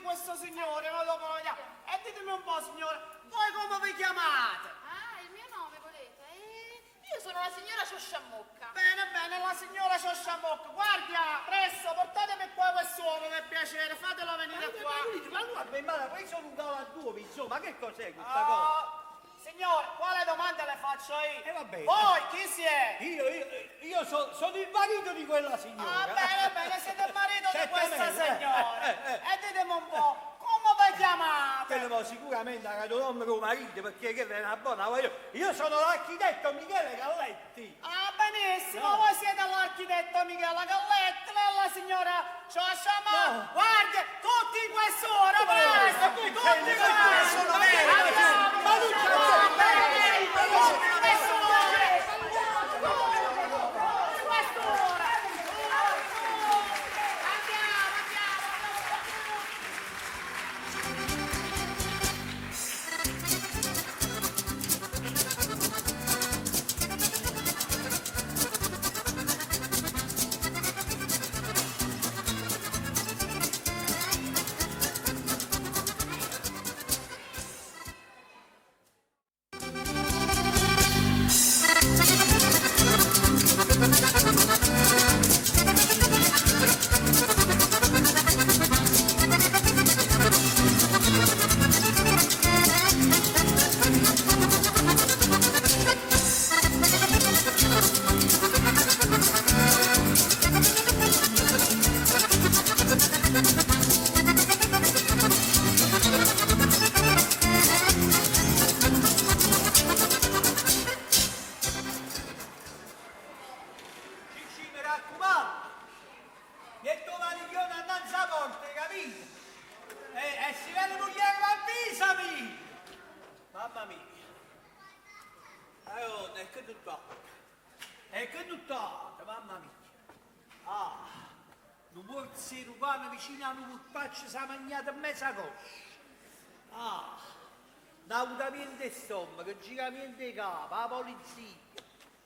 K: questo signore, ma dopo lo vediamo. E ditemi un po', signore, voi come vi chiamate?
D: Ah, il mio nome volete? Eh, io sono la signora Ciosciammocca.
K: Bene, bene, la signora Ciosciamocca. Guardia, presto, portatemi qua quest'uomo per piacere, fatelo venire qua.
E: Ma allora, ma poi sono un galantuomo, insomma, che cos'è questa cosa?
K: Ah, signore, quale domanda le faccio io?
E: Eh, va bene.
K: Voi chi siete?
E: Io, io, io so- sono il marito di quella signora.
K: Ah, bene, bene, siete il marito di questa
E: Certamente, eh,
K: signora.
E: eh, eh.
K: E ditemi un po', come vi chiamate?
E: Quello mo sicuramente ha dato nome con marito perché quella è una buona voglio. Io sono l'architetto Michele Galletti.
K: Ah, benissimo,
E: No.
K: voi siete l'architetto Michele Galletti, lei è la signora Ciosciamà.
E: No.
K: Guardi, tutti in quest'ora, presto,
E: Ma che
K: tutti
E: c'è?
K: in quest'ora.
E: Sono vero, ma non c'è-
K: Tutti in quest'ora. Tutti in quest'ora.
D: Andiamo, andiamo, andiamo.
E: Cicci, mi raccomando, metto la maniglione annanzi alla porta, hai capito? E, e si vede moglie, ma avvisami! Mamma mia! Allora, e che tutto? E che tutto? Mamma mia! Ah, un morso di pane vicino a un polpaccio si è mangiato mezza coscia. Ah, un di stomaco, giramento di capo, la polizia.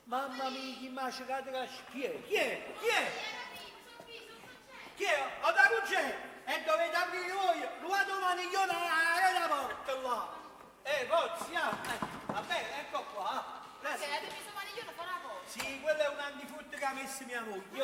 E: Mamma mia, chi mi ha cercato la Chi è? Chi è? Chi è? Chi è? O da c'è? E dovete aprire voi, rubato un maniglione alla porta là. Pozzi, ah, va bene, ecco qua. ah. Adesso-
D: Che avete messo maniglione fa una cosa.
E: Sì, quello è un antifurto che ha messo mia moglie.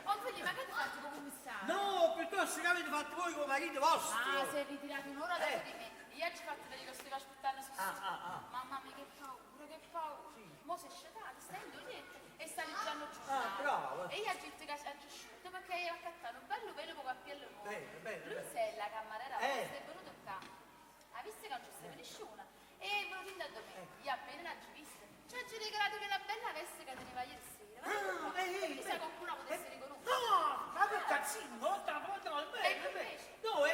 D: Oh, figlio, ma che avete fatto con il commissario?
E: No, piuttosto che avete fatto voi con il marito vostro.
D: Ah, si è ritirato un'ora dopo
E: Eh.
D: di me. Io ci ho fatto vedere che stavo aspettando su
E: Ah, ah, ah.
D: Mamma mia, che paura, che paura. Mo si è scetato, sta in letto e sta leggendo il giornale.
E: Ah, bravo.
D: E io ho detto che ha asciutto perché io ho accattato un bello velo con cappello nuovo.
E: Bene, bene,
D: Lui
E: bene.
D: se la cameriera
E: Eh.
D: vostra è venuto qua. Ha visto che non ci stava nessuno. E è venuto in da me. Io appena l'ho vista, ci ha regalato quella bella veste che teneva ieri sera.
E: Ah,
D: Ma
E: eh,
D: chissà
E: eh,
D: qualcuno potesse riconoscere.
E: No, ma che cazzino, no, no, no,
D: E
E: bene, bene.
D: invece?
E: No,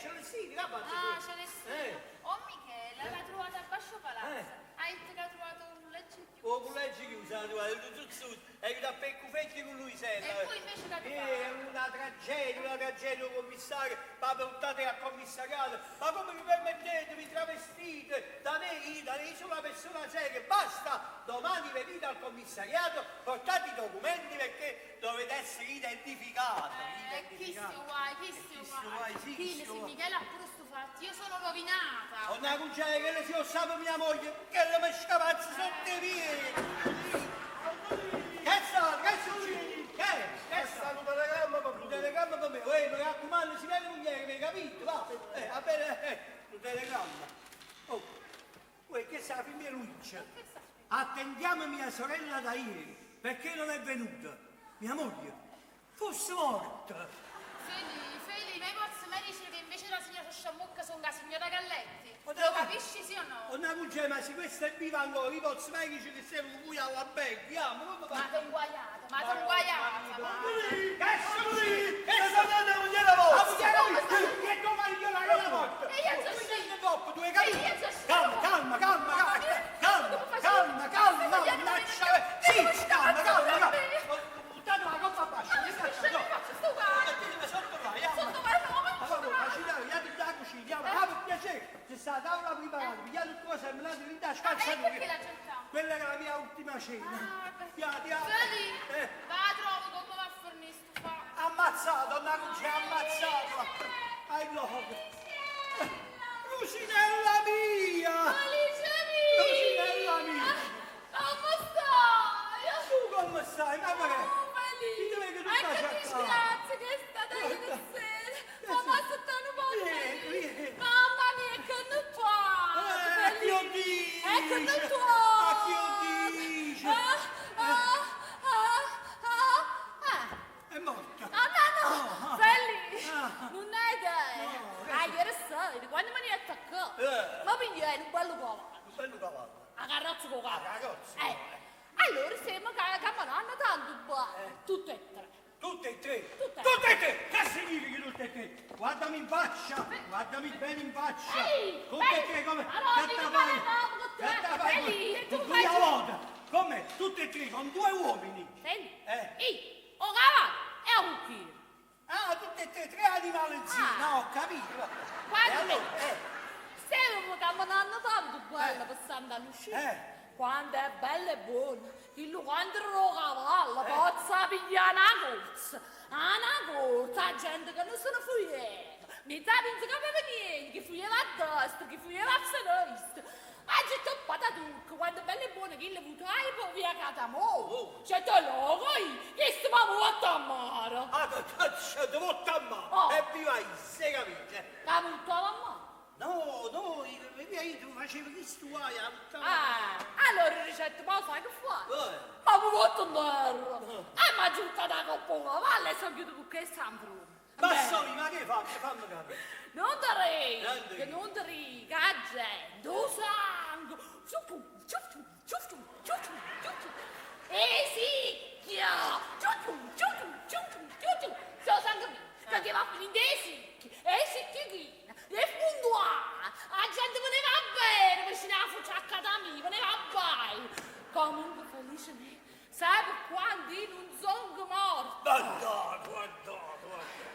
E: Celestini, la faccio.
D: Ah, Celestino.
E: Eh.
D: Oh Michele, l'ha trovata a Bascio Palazzo.
E: Eh.
D: Ha detto che ha trovato un legge chiuso.
E: O con legge chiusa, tu, tu, tu, e da peccufetti con Luisella.
D: E poi invece che
E: Eh, È una tragedia, commissario, ma portate al commissariato, ma come vi permettete, vi travestite, da me, io, da me, io sono una persona seria, basta, domani venite al commissariato, portate i documenti perché dovete essere identificati.
D: Eh, chi si guai, chi si
E: Chi si guai,
D: guai.
E: sì, chi
D: Chi
E: si
D: se
E: guai.
D: Michele ha pure stufato, io sono rovinata.
E: Una cucina che le si lo sa mia moglie, che le mi scapazza sotto i piedi. Che è stato? Che è successo? Che è? Che è stato?
I: Un telegramma per
E: Un telegramma per me. Uè, mi raccomando, si vede moglie, mi hai capito? Va, va bene, un telegramma. Oh, uè, che sa, mia Lucia. Attendiamo mia sorella da ieri, perché non è venuta. Mia moglie, fosse morta.
D: Feli, Feli, ma posso mai dire che invece della signora Sciammucca sono la signora Galletti?
E: Ma
D: Lo
E: dai-
D: capisci sì o no?
E: Una cucina, ma se questa è viva ancora, io posso mai dire che siamo qui alla becchiamo, come
D: Ma
E: va?
D: t'ho inguaiata, ma t'ho inguaiata. ma-
E: Che sono lì? Che
I: Che
E: sono
I: sta andando la moglie vostra?
E: La moglie lui! Che domani io la la porta!
D: E io già
E: Qui
D: sì.
E: dentro coppa, tu hai capito?
D: E io già sì.
E: Calma, calma, calma,
D: Mamma
E: calma,
D: mia,
E: calma,
D: come faccio?
E: calma, calma,
D: Sto vogliamo
E: mannaggia,
D: venire-
E: sì,
D: Come si
E: calma,
D: cazzo
E: calma,
D: da
E: calma.
D: me?
E: Buttate la coppa a basso,
D: Ma
E: che
D: mi
E: cazzo,
D: stai
E: no.
D: faccio sto guai.
E: Mettitemi sotto là, andiamo.
D: Sotto qua, no, ma
E: Ma
D: sotto
E: vabbè,
D: qua.
E: cucinate, andiamo da cucina, andiamo, ah, per piacere, c'è sta la tavola preparata, pigliate tutto cosa e me la date
D: Ma
E: scazzatura.
D: e perché la gettavo?
E: Quella era la mia ultima cena.
D: Ah, beh.
E: Via, via.
D: Feli,
E: Eh.
D: va trovo come va a fornire sto fatto.
E: Ammazzato, una cucina, ammazzato. Ai loro. Rusinella mia!
D: Felice mia!
E: Rusinella mia!
D: Come stai?
E: Tu come stai? Ma perché?
D: Oh, Felice!
E: Ti vedo
D: E
E: tutta
D: che
E: ciaccata.
D: disgrazia che è stata ieri sera! Mamma sta un po'
E: Vieni, vieni.
D: Mamma mia, che non può!
E: Eh, chi lo dice?
D: E che non può!
E: A chi lo dice?
D: Ah, ah, ah, ah, ah.
E: È morta.
D: No, no, no! Feli!
E: Ah.
D: Non è idea! Ah, ieri sera, quando mi è attaccato,
E: Eh.
D: ma pigliai un bello cavallo.
E: Un bello cavallo.
C: La carrozza con cavallo.
E: La carrozza.
D: Eh, allora stiamo camminando tanto bene, tutte e tre.
E: Tutte e tre.
D: Tutte e
E: Tutte e tre. Che significa tutte e tre? Guardami in faccia, guardami bene in faccia.
D: Ehi,
E: Tutte e
D: ehi,
E: tre come?
D: allora,
E: Che
D: dico,
E: te fai?
D: ma no,
E: Che te fai?
D: Ehi, tu
E: Con
D: fai-
E: due volte. Come? Tutte e tre con due uomini.
D: Senti,
E: Eh.
D: io, o cavallo e un chilo.
E: Ah, tutte e tre, tre animali insieme.
D: Ah.
E: No, ho capito.
D: Guarda
E: E allora,
D: me.
E: eh,
D: Stiamo camminando tanto bello passando all'uscita.
E: Eh.
D: Quando è bello e buono, il quando ero cavallo, pozza pigliare una corsa. Ah, Una corsa, la gente che non se ne fuieva. Mi sa pensa che aveva niente, che fuieva a destra, che fuieva a sinistra. Ha getto un patatucco, quando è bello e buono che l'ha avuto, ah, poi via catamò.
E: Oh.
D: C'è te loco, che stiamo a mare.
E: Ah, che cazzo, ti porto a mano.
D: Oh.
E: E viva io, sei capito? eh?
D: La buttava a mare.
E: No, no, io, io tu facevo che stuai, la buttavo.
D: Ah, allora ricetta, ma sai che fa?
E: Eh.
D: Ma mi butto in terra. E mi ha giunta da coppa un cavallo e sono chiuso con questa in fronte.
E: Ma soli, ma che faccio? Fammi capire.
D: Non te rei,
E: Non te
D: che non te rei, che la gente, lo sangue, ciu ciu ciu ciu ciu ciu ciu ciu E sicchia, ciu ciu ciu ciu ciu ciu sono sangue mio, che ti va a finire dei sicchi, e sicchina, e funduana, la gente voleva bene, vicino alla fuciacca da me, voleva bene. Comunque felice me, sai per quando io non sono morta.
E: Guarda, guarda, guarda.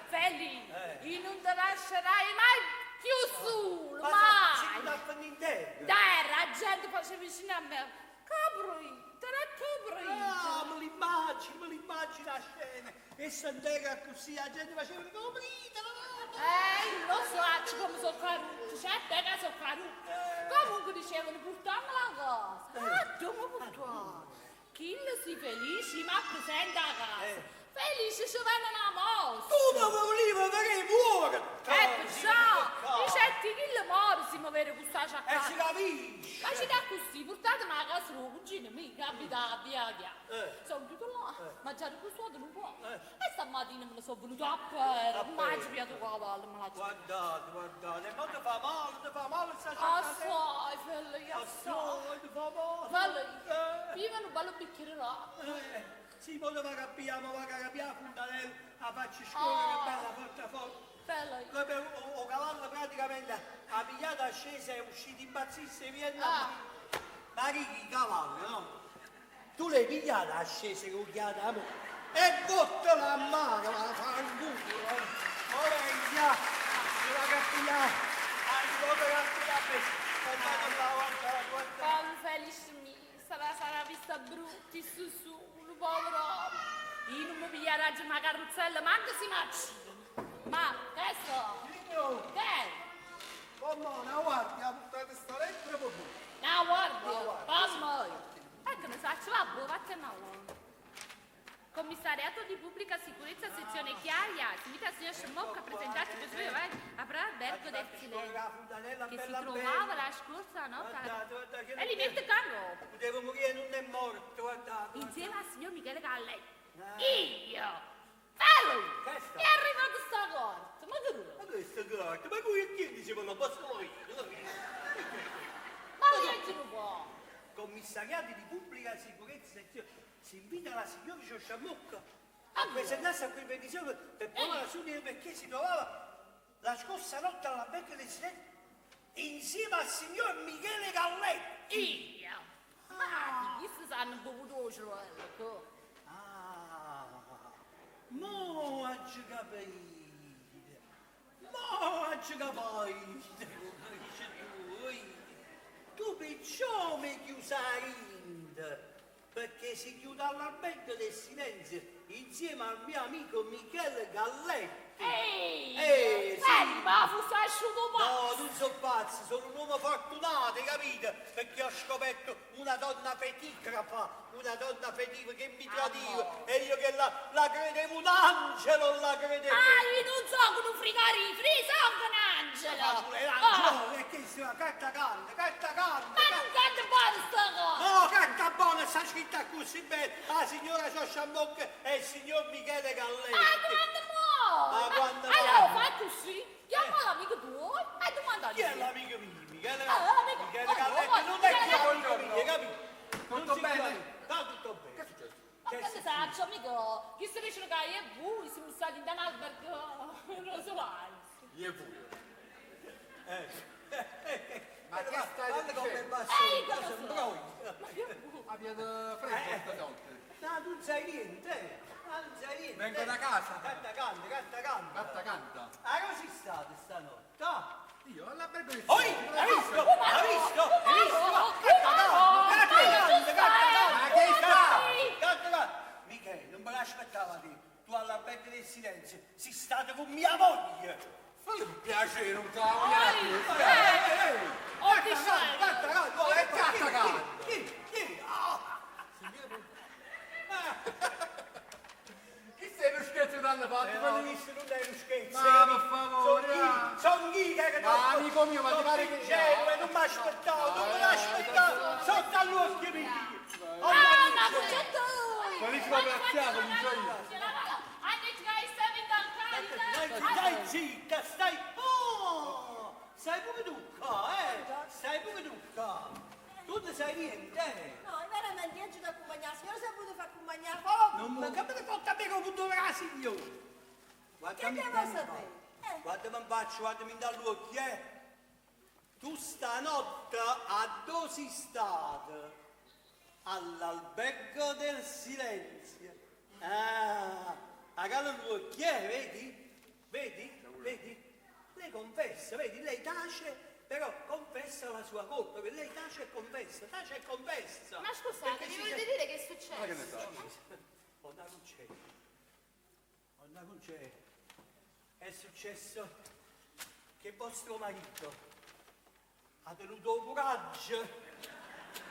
D: Feli,
E: Eh.
D: io non ti lascerai mai più solo,
E: Ma
D: mai.
E: si sta finendo.
D: Dai, la gente faceva vicino a me. Cabrita, la cabrita.
E: Ah, me l'immagino, me l'immagino la scena. E sentire così, la gente faceva coprite,
D: Eh, lo so come sono caruto, certo è che sono caruto. Comunque dicevano portamela a casa. Ah, dove portare? Chi si felice ma presenta a casa. Felice ci vanno una mossa.
E: Tu mi volevi vedere muore!
D: Eh, perciò, dicetti chi le muore si muove con questa
E: E
D: ciaccata.
E: si capisce!
D: Ma ci dà così, portatemi a casa del cugino mio che abita a via Chiara.
E: Eh.
D: Sono venuto là, ma già riposato un po'. E stamattina me ne sono venuto a pere, ma ci piato cavallo, me la
E: Guardate, guardate, ma ti fa male, ti fa male sta
D: Ah,
E: ciaccata.
D: sai, figlia, sai.
E: Assai, ti fa male.
D: Figlia,
E: Eh.
D: viva un bello bicchiere d'acqua.
E: Eh, sì, ma va capiamo, va capiamo, fontanella, la faccio scorrere, che bella, forte, forte.
D: Figlia,
E: Come o, o cavallo praticamente ha pigliato, è scesa, è uscito impazzito e viene.
D: Ah.
E: Ma chi il cavallo, no? Tu l'hai pigliata la scesa che ho chiamato, amore. E bottala a mano, la fanculo. Ora è via, si va a pigliare. Ancora a pigliare. Guardate là, guarda, guarda.
D: povero Felice mio, sarà, sarà vista brutti, su su, un povero uomo. Io non mi piglierò una carrozzella, manco si macina. Ma, che so?
E: Signore,
D: Che è?
E: come una guardia, ha buttato sta lettera per voi.
D: No, guarda, mamma. Ecco, ne sa, ce va, boh, vattene là. Commissariato di pubblica sicurezza, sezione Chiaia. Si invita il signor Scemocca a presentarsi per suo avrà albergo del silenzio. Che si trovava la scorsa notte.
E: Guardate, guardate, che
D: E li mette caro.
E: Potevo morire non è morto, guardate.
D: Insieme al signor Michele Galletti. Io! Fallo!
E: Che sta?
D: È arrivato sta corte, ma che
E: Ma questo gatto, ma qui chi diceva non posso morire?
D: Ma leggi un po'!
E: Commissariato di pubblica sicurezza sezione- si invita la signora Sciosciamocca a presentarsi a quel 26 per provare la sua perché si trovava la scorsa notte alla becca del silenzio insieme al signor Michele Galletti.
D: Io! Ma chi si sanno bevuto il cervello?
E: Ah, mo oggi capite, mo oggi capite, come dici tu, tu perciò mi chiusa rinda, perché si chiude all'albergo del silenzio insieme al mio amico Michele Galletti.
D: Ehi!
E: Eh, sì.
D: Ferma!
C: asciuto pazzo.
E: No, non sono pazzo, sono un uomo fortunato, hai capito? Perché ho scoperto una donna fetigrafa, una donna fetigrafa che mi tradiva e io che la, la credevo un angelo, la credevo.
C: Ah, io non so che non frigoriferi, sono un angelo.
E: Ma pure l'angelo, è che si carta canta, carta canta.
C: Ma non canta buono sta cosa.
E: No, carta buona, sta scritta così bene. La signora Sciosciambocca e il signor Michele Galletti.
C: Ah, quando muore?
E: Ma quando
C: Allora
E: muore?
C: fai così, chiama l'amico tuo e domandagli.
E: Chi è l'amico mio? Michele,
C: Ah, l'amico-
E: Michele
C: oh,
E: Galletti
C: oh,
E: non è
C: Michele
E: più
C: Galletti.
E: amico mio, capito?
F: Tutto
E: Non si
F: bene?
E: chiama- No, tutto bene.
F: Che è successo?
C: Ma che ne saccio, amico? Chi si dice che io e voi siamo stati in un albergo rosolano.
F: Io e voi.
E: Eh.
F: Ma che stai
E: Guarda come
F: dicendo?
E: va
C: Ehi,
E: su,
C: cosa
E: cosa
C: so?
E: imbroglia.
C: Ma che vuoi?
F: Abbiate freddo stanotte.
E: No, tu non sai niente, eh. No, non sai niente.
F: Vengo da casa.
E: Canta, canta, canta, canta.
F: Carta canta.
E: Ah, come sei stato stanotte? Ah.
F: Io all'albergo di
E: Oi, hai visto? Hai visto? Hai visto? Canta,
C: Oh,
E: canta, canta, canta, canta,
F: Ma che sta?
E: Canta, canta. Michele, non me l'aspettavo te. Tu all'albergo del silenzio sei stato con mia moglie.
F: Fallo un piacere, non te la voglio più.
C: Oh, che
E: Canta, canta, canta,
F: Eh, canta, canta.
E: Chi? Chi? Ah.
F: Chi sei lo scherzo che hanno fatto?
E: Eh, no, visto, non è uno scherzo.
F: Ma per favore,
E: Sono
F: ah.
E: io, sono io che
F: Ma, amico mio, ma ti pare che-
E: ingenuo, non mi aspettavo, non me l'aspettavo, sotto all'occhio mio.
C: Ah, ma c'è tu!
F: Qualissimo graziato, non so io.
C: Ha detto che stavi in
E: Dai, dai zitta, stai... Oh, stai pure tu qua, eh? Stai pure tu qua. Tu non sai niente, eh?
B: No, veramente io da accompagnare, signora si è voluto far accompagnare poco.
E: Non mi capite tocca a me come dove la signora.
B: Che
E: Guardami
B: devo
E: bene,
B: sapere? Eh.
E: Guardami in faccia, guardami dall'occhio, eh. Tu stanotte a dove sei stata? All'albergo del silenzio. Ah, a cala l'occhio, eh, vedi? Vedi? Vedi? Lei confessa, vedi? Lei tace, però confessa la sua colpa, perché lei tace e confessa, tace e confessa.
D: Ma scusate,
E: Perché
D: mi
E: si
D: volete dire che è successo?
E: Donna Concetta, Donna Concetta, è successo che vostro marito ha tenuto un coraggio,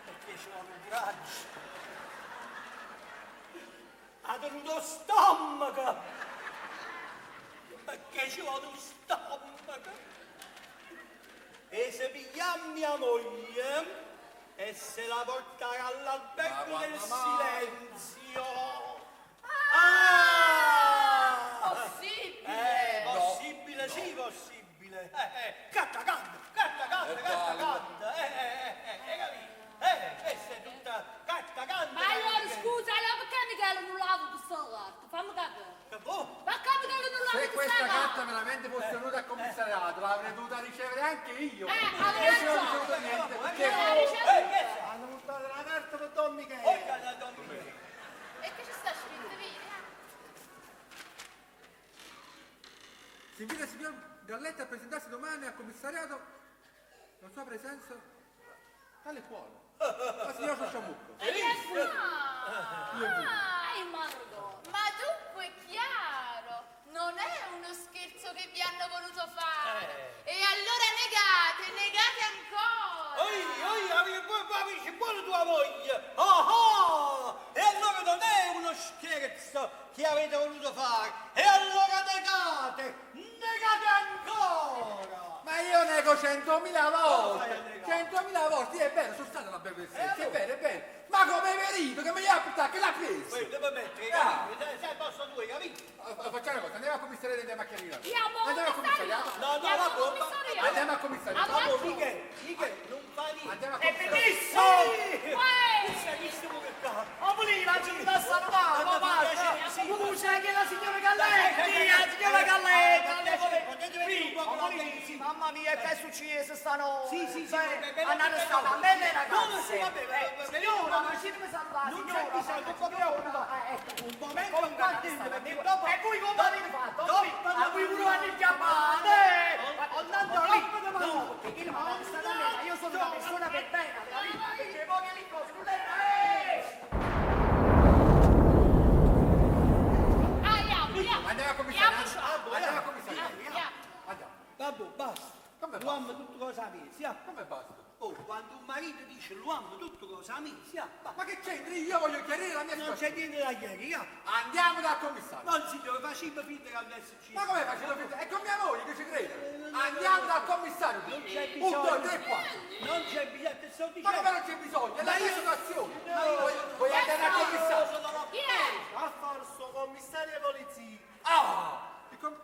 E: perché c'era un coraggio, ha tenuto stomaco, perché ci vuole un stomaco, e se pigliamo mia moglie e se la portare all'albergo
F: Ma
E: del
F: quando mai?
E: silenzio. Ah!
D: Possibile!
E: Eh, possibile, sì, possibile. Canta, canta, canta, canta, canta, canta. Capito? Questa è tutta canta, canta.
C: Ma allora scusa, allora perché Michele non l'ha avuto sta carta? Fammi capire.
E: Che boh?
C: Perché Michele non l'ha
F: Se
C: avuto
F: questa
C: sta
F: carta
C: carta?
F: veramente fosse venuta al commissariato, l'avrei dovuta ricevere anche io.
C: Avevi
F: E se non ho
C: ragione.
F: ricevuto niente, perché
C: Non l'ha ricevuta.
E: Che è?
I: Hanno buttato la carta per Don Michele.
E: Porca la Don Michele.
D: E che ci sta scritto, vedi?
F: Si invita il signor Galletti a presentarsi domani al commissariato. La sua presenza tale quale. La signora Sciosciamucco.
C: E io
F: Io e voi.
C: Ah, in madre
D: Ma dunque è chiaro, non è uno scherzo che vi hanno voluto fare. E allora negate, negate ancora.
E: Oi, oi, amico, amici, buona tua moglie! Oh, oh! E allora non è uno scherzo che avete voluto fare! E allora negate! Negate ancora!
F: Ma io nego 100.000
E: Oh, vai a
F: volte!
E: negare.
F: 100.000 volte, sì, è vero, sono stato all'albergo del silenzio, è vero, è vero. Ma come venuto che mi ha portato, che l'ha preso?
E: Poi devo mettere,
F: Ah.
E: capito? Sai, sai, posso due, capito?
F: Facciamo una cosa, andiamo al commissariato e andiamo a chiarire.
C: Andiamo al
F: Andiamo al commissariato.
E: No, no,
C: Andiamo
E: la
C: al
E: bomba.
C: commissariato.
F: Andiamo al commissariato.
C: Ah,
E: Oh, Michele, Michele, non fa niente.
F: Andiamo al
H: È
F: commissariato.
H: benissimo!
E: Sì!
C: Uè!
E: Sai chi siamo che qua?
H: Oh, voleva, ci sta salutando,
E: Ma
H: basta!
E: sì.
H: Scusa, che la signora Galletti, la signora Galletti!
E: Potete venire un po' con la
H: Sì, Mamma mia, che è successo stanotte?
E: Sì, sì, sì,
H: Beh,
E: vabbè,
H: hanno
E: vabbè,
H: arrestato
E: vabbè.
H: a me le
E: No,
H: ragazze.
E: sì, vabbè,
H: Eh,
E: vabbè,
H: signora,
E: vabbè.
H: facetemi salvare,
E: Non
H: signora.
E: c'è bisogno, non
H: signora.
E: preoccupare.
H: Ecco.
E: Un momento
H: Comunque
E: qua
H: hanno
E: dentro,
H: arrestato
E: perché
H: me.
E: dopo...
H: E voi come avete fatto?
E: Dopo-
H: A voi pure hanno chiamato, eh!
E: Andando
H: lì!
E: lì,
H: No, perché io mi hanno arrestato a me, ma io sono una persona per bene, capito? Perché poi che lì cosa non è... Eh!
C: Ah, andiamo, andiamo.
F: Andiamo al commissariato.
C: Andiamo.
F: Andiamo al commissariato.
C: Andiamo.
F: Andiamo.
E: Vabbè, basta.
F: Come
E: L'uomo tutto cosa a me, sì.
F: Come basta?
E: Oh, quando un marito dice l'uomo tutto cosa a me, sì.
F: Ma che c'entri? Io voglio chiarire la mia
E: Non
F: situazione.
E: c'è niente da chiarire.
F: Andiamo dal commissario.
E: Non signore, facciamo finta che adesso ci...
F: Ma come faccio finta? È con mia moglie che ci crede. Andiamo dal commissario.
E: Non c'è
F: Un,
E: bisogno.
F: due, tre, quattro.
E: Non c'è bisogno, ti sto
F: Ma
E: dicendo.
F: come non c'è bisogno? È la
E: Ma
F: mia
E: io-
F: situazione.
E: Ma io-
F: Vuoi, vuoi andare al commissario?
D: Chi è?
K: A forza, commissario di polizia.
F: Ah! Il com-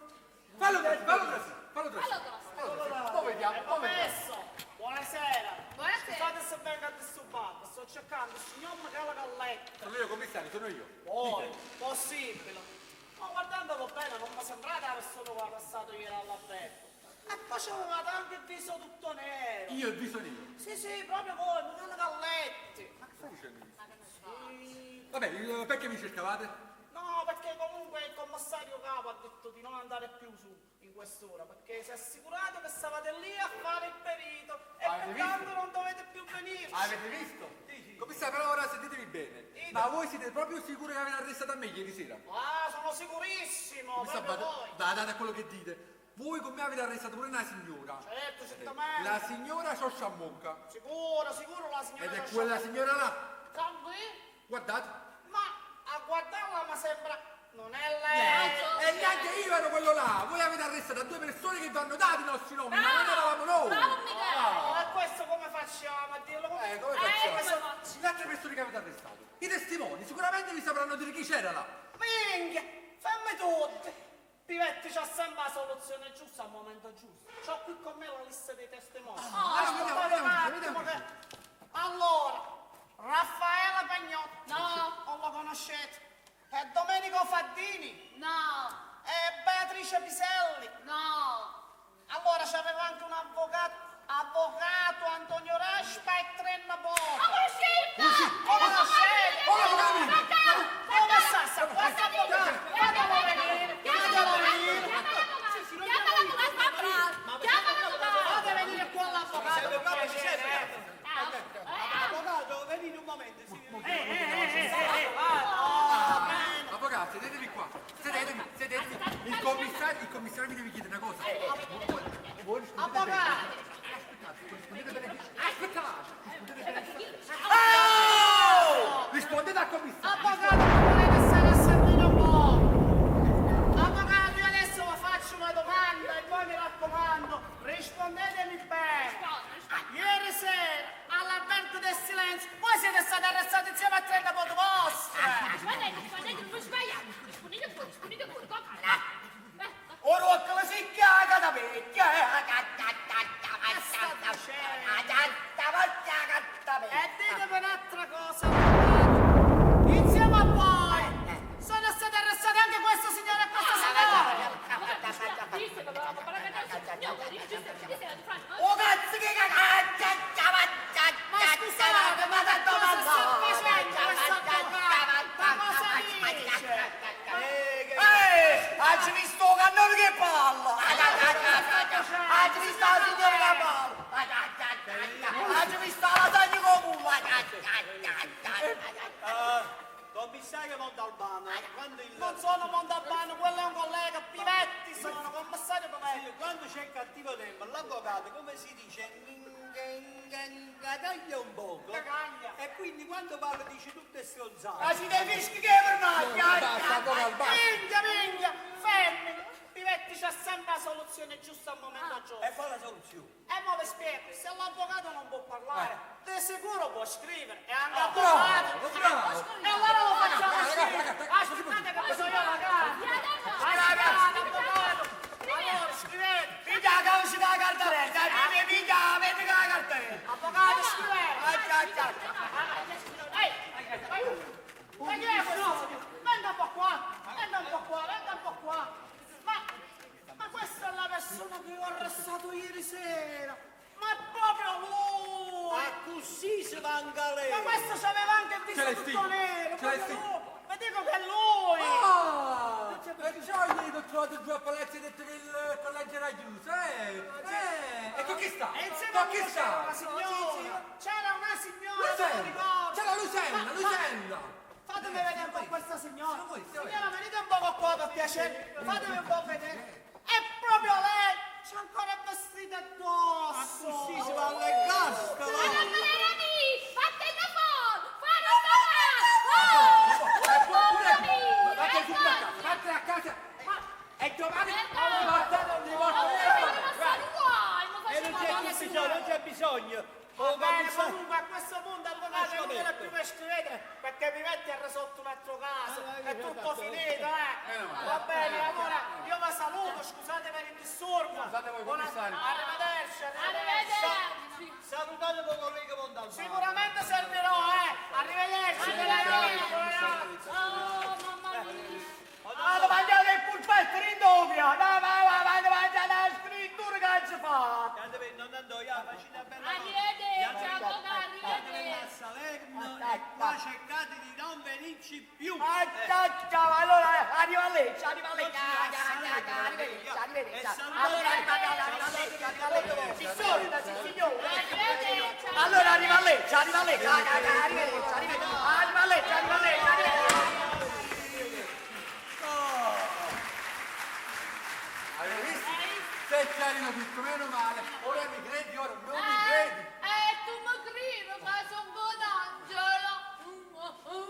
F: Fallo trasire, fallo trasire, fallo trasire. Fallo trasire. Poi vediamo, poi vediamo.
K: Adesso, buonasera.
D: Buonasera.
K: Scusate se vengo a disturbarvi, sto cercando il signor Michele Galletto.
F: Sono io, commissario, sono io.
K: Poi, possibile. Ma guardandolo bene non mi sembrava la persona che ha passato ieri all'albergo. E poi c'avevate anche il viso tutto nero.
F: Io il viso nero.
K: Sì, sì, proprio voi, Michele Galletti.
F: Ma che stai dicendo? Vabbè, eh, perché mi cercavate?
K: No, perché comunque il commissario capo ha detto di non andare più su in quest'ora, perché si è assicurato che stavate lì a fare il perito e
F: Avete
K: pertanto
F: visto?
K: non dovete più venirci.
F: Avete visto? Commissario, però ora sentitemi bene. Ma voi siete proprio sicuri che avete arrestato a me ieri sera?
K: Ah, sono sicurissimo,
F: Commissario,
K: proprio
F: bada-
K: voi.
F: badate a quello che dite. Voi con me avete arrestato pure una signora.
K: Certo, certamente.
F: La signora Sciosciammocca.
K: Sicuro, sicuro la signora.
F: Ed è
K: Sciosciamocca.
F: quella signora là.
K: Sono qui?
F: Guardate.
K: Ma a guardarla mi sembra non è lei.
F: E neanche io ero quello là. Voi avete arrestato due persone che vi hanno dato i nostri nomi, ma non eravamo noi.
D: Bravo Michele!
K: Ah, E questo come facciamo a dirlo? Come,
F: Eh, come
D: Eh,
F: facciamo?
D: come faccio?
F: Le altre persone che avete arrestato, i testimoni, sicuramente vi sapranno dire chi c'era là.
K: Minchia, fammi tutti. Pivetti c'ha sempre la soluzione giusta al momento giusto. C'ho qui con me la lista dei testimoni.
F: Ah, allora, vediamo,
K: Aspettate un
F: vediamo,
K: attimo
F: vediamo.
K: che- Allora, Raffaele Pagnotti.
D: No.
K: Non lo conoscete. E Domenico Faddini.
D: No,
K: E Beatrice Piselli.
D: no.
K: Allora c'aveva anche un avvocato, avvocato Antonio Raspa e Trenna
D: Ma
K: Bono.
D: conoscete?
K: Conoscete? Come sta? Sta qua sta avvocato. Fatelo venire, fatelo venire. Fate venire qua l'avvocato.
E: Serve proprio, ci serve.
K: Eh,
E: Avvocato, venite un momento, sì.
F: Avvocato, sedetevi qua. Sedetevi, sedetevi. Il commissario, il commissario mi deve chiedere una cosa. Voi rispondete bene.
K: Avvocato.
F: Aspettate, rispondete bene. Aspettate. Rispondete bene.
H: Oh!
F: Rispondete al commissario.
K: Avvocato, non volete stare a sentire un po'. Avvocato, io adesso vi faccio una domanda e voi mi raccomando, rispondetemi bene. Ieri sera, all'albergo del silenzio, voi siete stati arrestati insieme a 30 poco vostre.
H: Ora che la si chiama da vecchia.
K: E ditemi un'altra cosa, avvocato. Insieme a voi sono stati arrestati anche questo signore e questa signora.
H: Oh cazzo che
K: Ma scusate, ma che cosa sta facendo questo avvocato? Ma cosa dice?
H: Eh, hai visto il cannone che parla? Hai visto la signora che parla? Hai visto la lasagna con culo?
E: Eh, commissario Montalbano, quando il...
K: Non sono Montalbano, quello è un collega, Pivetti sono, commissario Pivetti.
E: Sì, quando c'è cattivo tempo, l'avvocato, come si dice, taglia un poco.
K: Cagaglia.
E: E quindi quando parla dice tutte stronzate.
H: Ma si dei fischi che vernaglia!
F: Basta, avvocato, basta.
K: Minchia, minchia, fermi. Pivetti c'ha sempre la soluzione giusta al momento giusto.
E: E fa la soluzione.
K: E mo vi spiego, se l'avvocato non può parlare, di sicuro può scrivere, è anche
F: Bravo,
K: avvocato.
F: bravo.
K: E allora lo facciamo
F: Raga, raga,
K: scrivere.
F: raga,
K: Aspettate che mi so io la carta. Aspettate, avvocato. Allora, scrivete.
H: Piglia la causa della cartarella, piglia, piglia, metti la cartarella!
K: Avvocato, scrivete.
H: Ah,
K: Ehi, ma chi è questo? Venga un po' qua, venga un po' qua, venga un po' qua. Ma, ma questa è la persona che ho arrestato ieri sera. Ma è proprio lui!
E: Ma così si va in galera.
K: Ma questo c'aveva anche il viso
F: Celestino,
K: tutto nero, proprio
F: Celestino.
K: lui! Vi dico che è lui!
F: Ah, perciò ieri ho trovato giù a palazzo e ho detto che il collegio era chiuso, eh? Eh, e con chi sta?
K: E insieme a
F: Con chi
K: lui c'era
F: sta?
K: una signora! C'era una signora, me lo
F: Lucella!
K: ricordo!
F: C'era Lucella,
K: Ma-
F: Lucella!
K: Fatemi vedere un po' questa signora.
F: Siamo voi, siamo
K: Signora, venite un poco qua per piacere. Fatemi un po' vedere. È proprio lei! C'è ancora il vestito addosso.
E: bisogno.
K: Va
E: Oh,
K: bene,
E: commissario.
K: comunque a questo punto avvocato non era più per scrivere perché mi metti a risolto un altro caso,
E: Ah,
K: è tutto finito, eh.
F: Meno male.
K: Va bene, allora io vi saluto, scusate per il disturbo.
F: Scusate voi,
K: Buona-
F: commissario.
K: Arrivederci, arrivederci.
D: Arrivederci.
E: Salutate il collega Montalbano.
K: Sicuramente servirò, eh. Arrivederci, buonanotte, buonanotte.
C: Oh, mamma mia.
H: Vado a mangiare il pulpetto in doppia! No, va, va, vado a mangiare la scrittura che ci fa!
E: Andate, non andò, ya, facci una bella
D: Arrivederci, avvocato,
E: Andatevene
D: arrivederci.
E: a Salerno e qua cercate di non venirci più.
H: Ah, ciao, ciao, allora arriva lei, arriva lei, arrivederci, arrivederci. Allora arriva, arriva lei, arriva lei. Si sorda, sì signore.
D: Arrivederci.
H: Allora arriva lei, arriva lei, arrivederci, arrivederci. Arriva lei, arriva lei, arrivederci.
F: Avete visto? Se c'erano tutto, meno male. Ora mi credi, ora non mi credi.
D: Eh, tu mi credi che sono un angelo.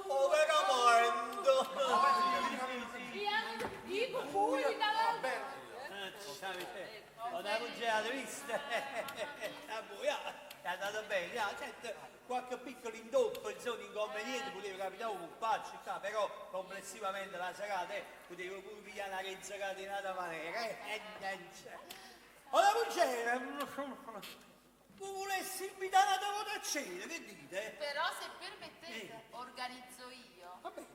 E: Oh, veramente.
D: Io pure
F: Va bene.
E: Una rugiada, vista? Ah, boh, ya, È andata bene, ya, certo, qualche piccolo intoppo, insomma, inconveniente, poteva capitare un paccio qua, però complessivamente la serata, poteva pure pigliare una rizzerata in un'altra maniera, eh, eh, eh, Ora Ruggero, volessi invitare una volta a cena, che dite?
D: Però se permettete, organizzo io.
E: Va bene.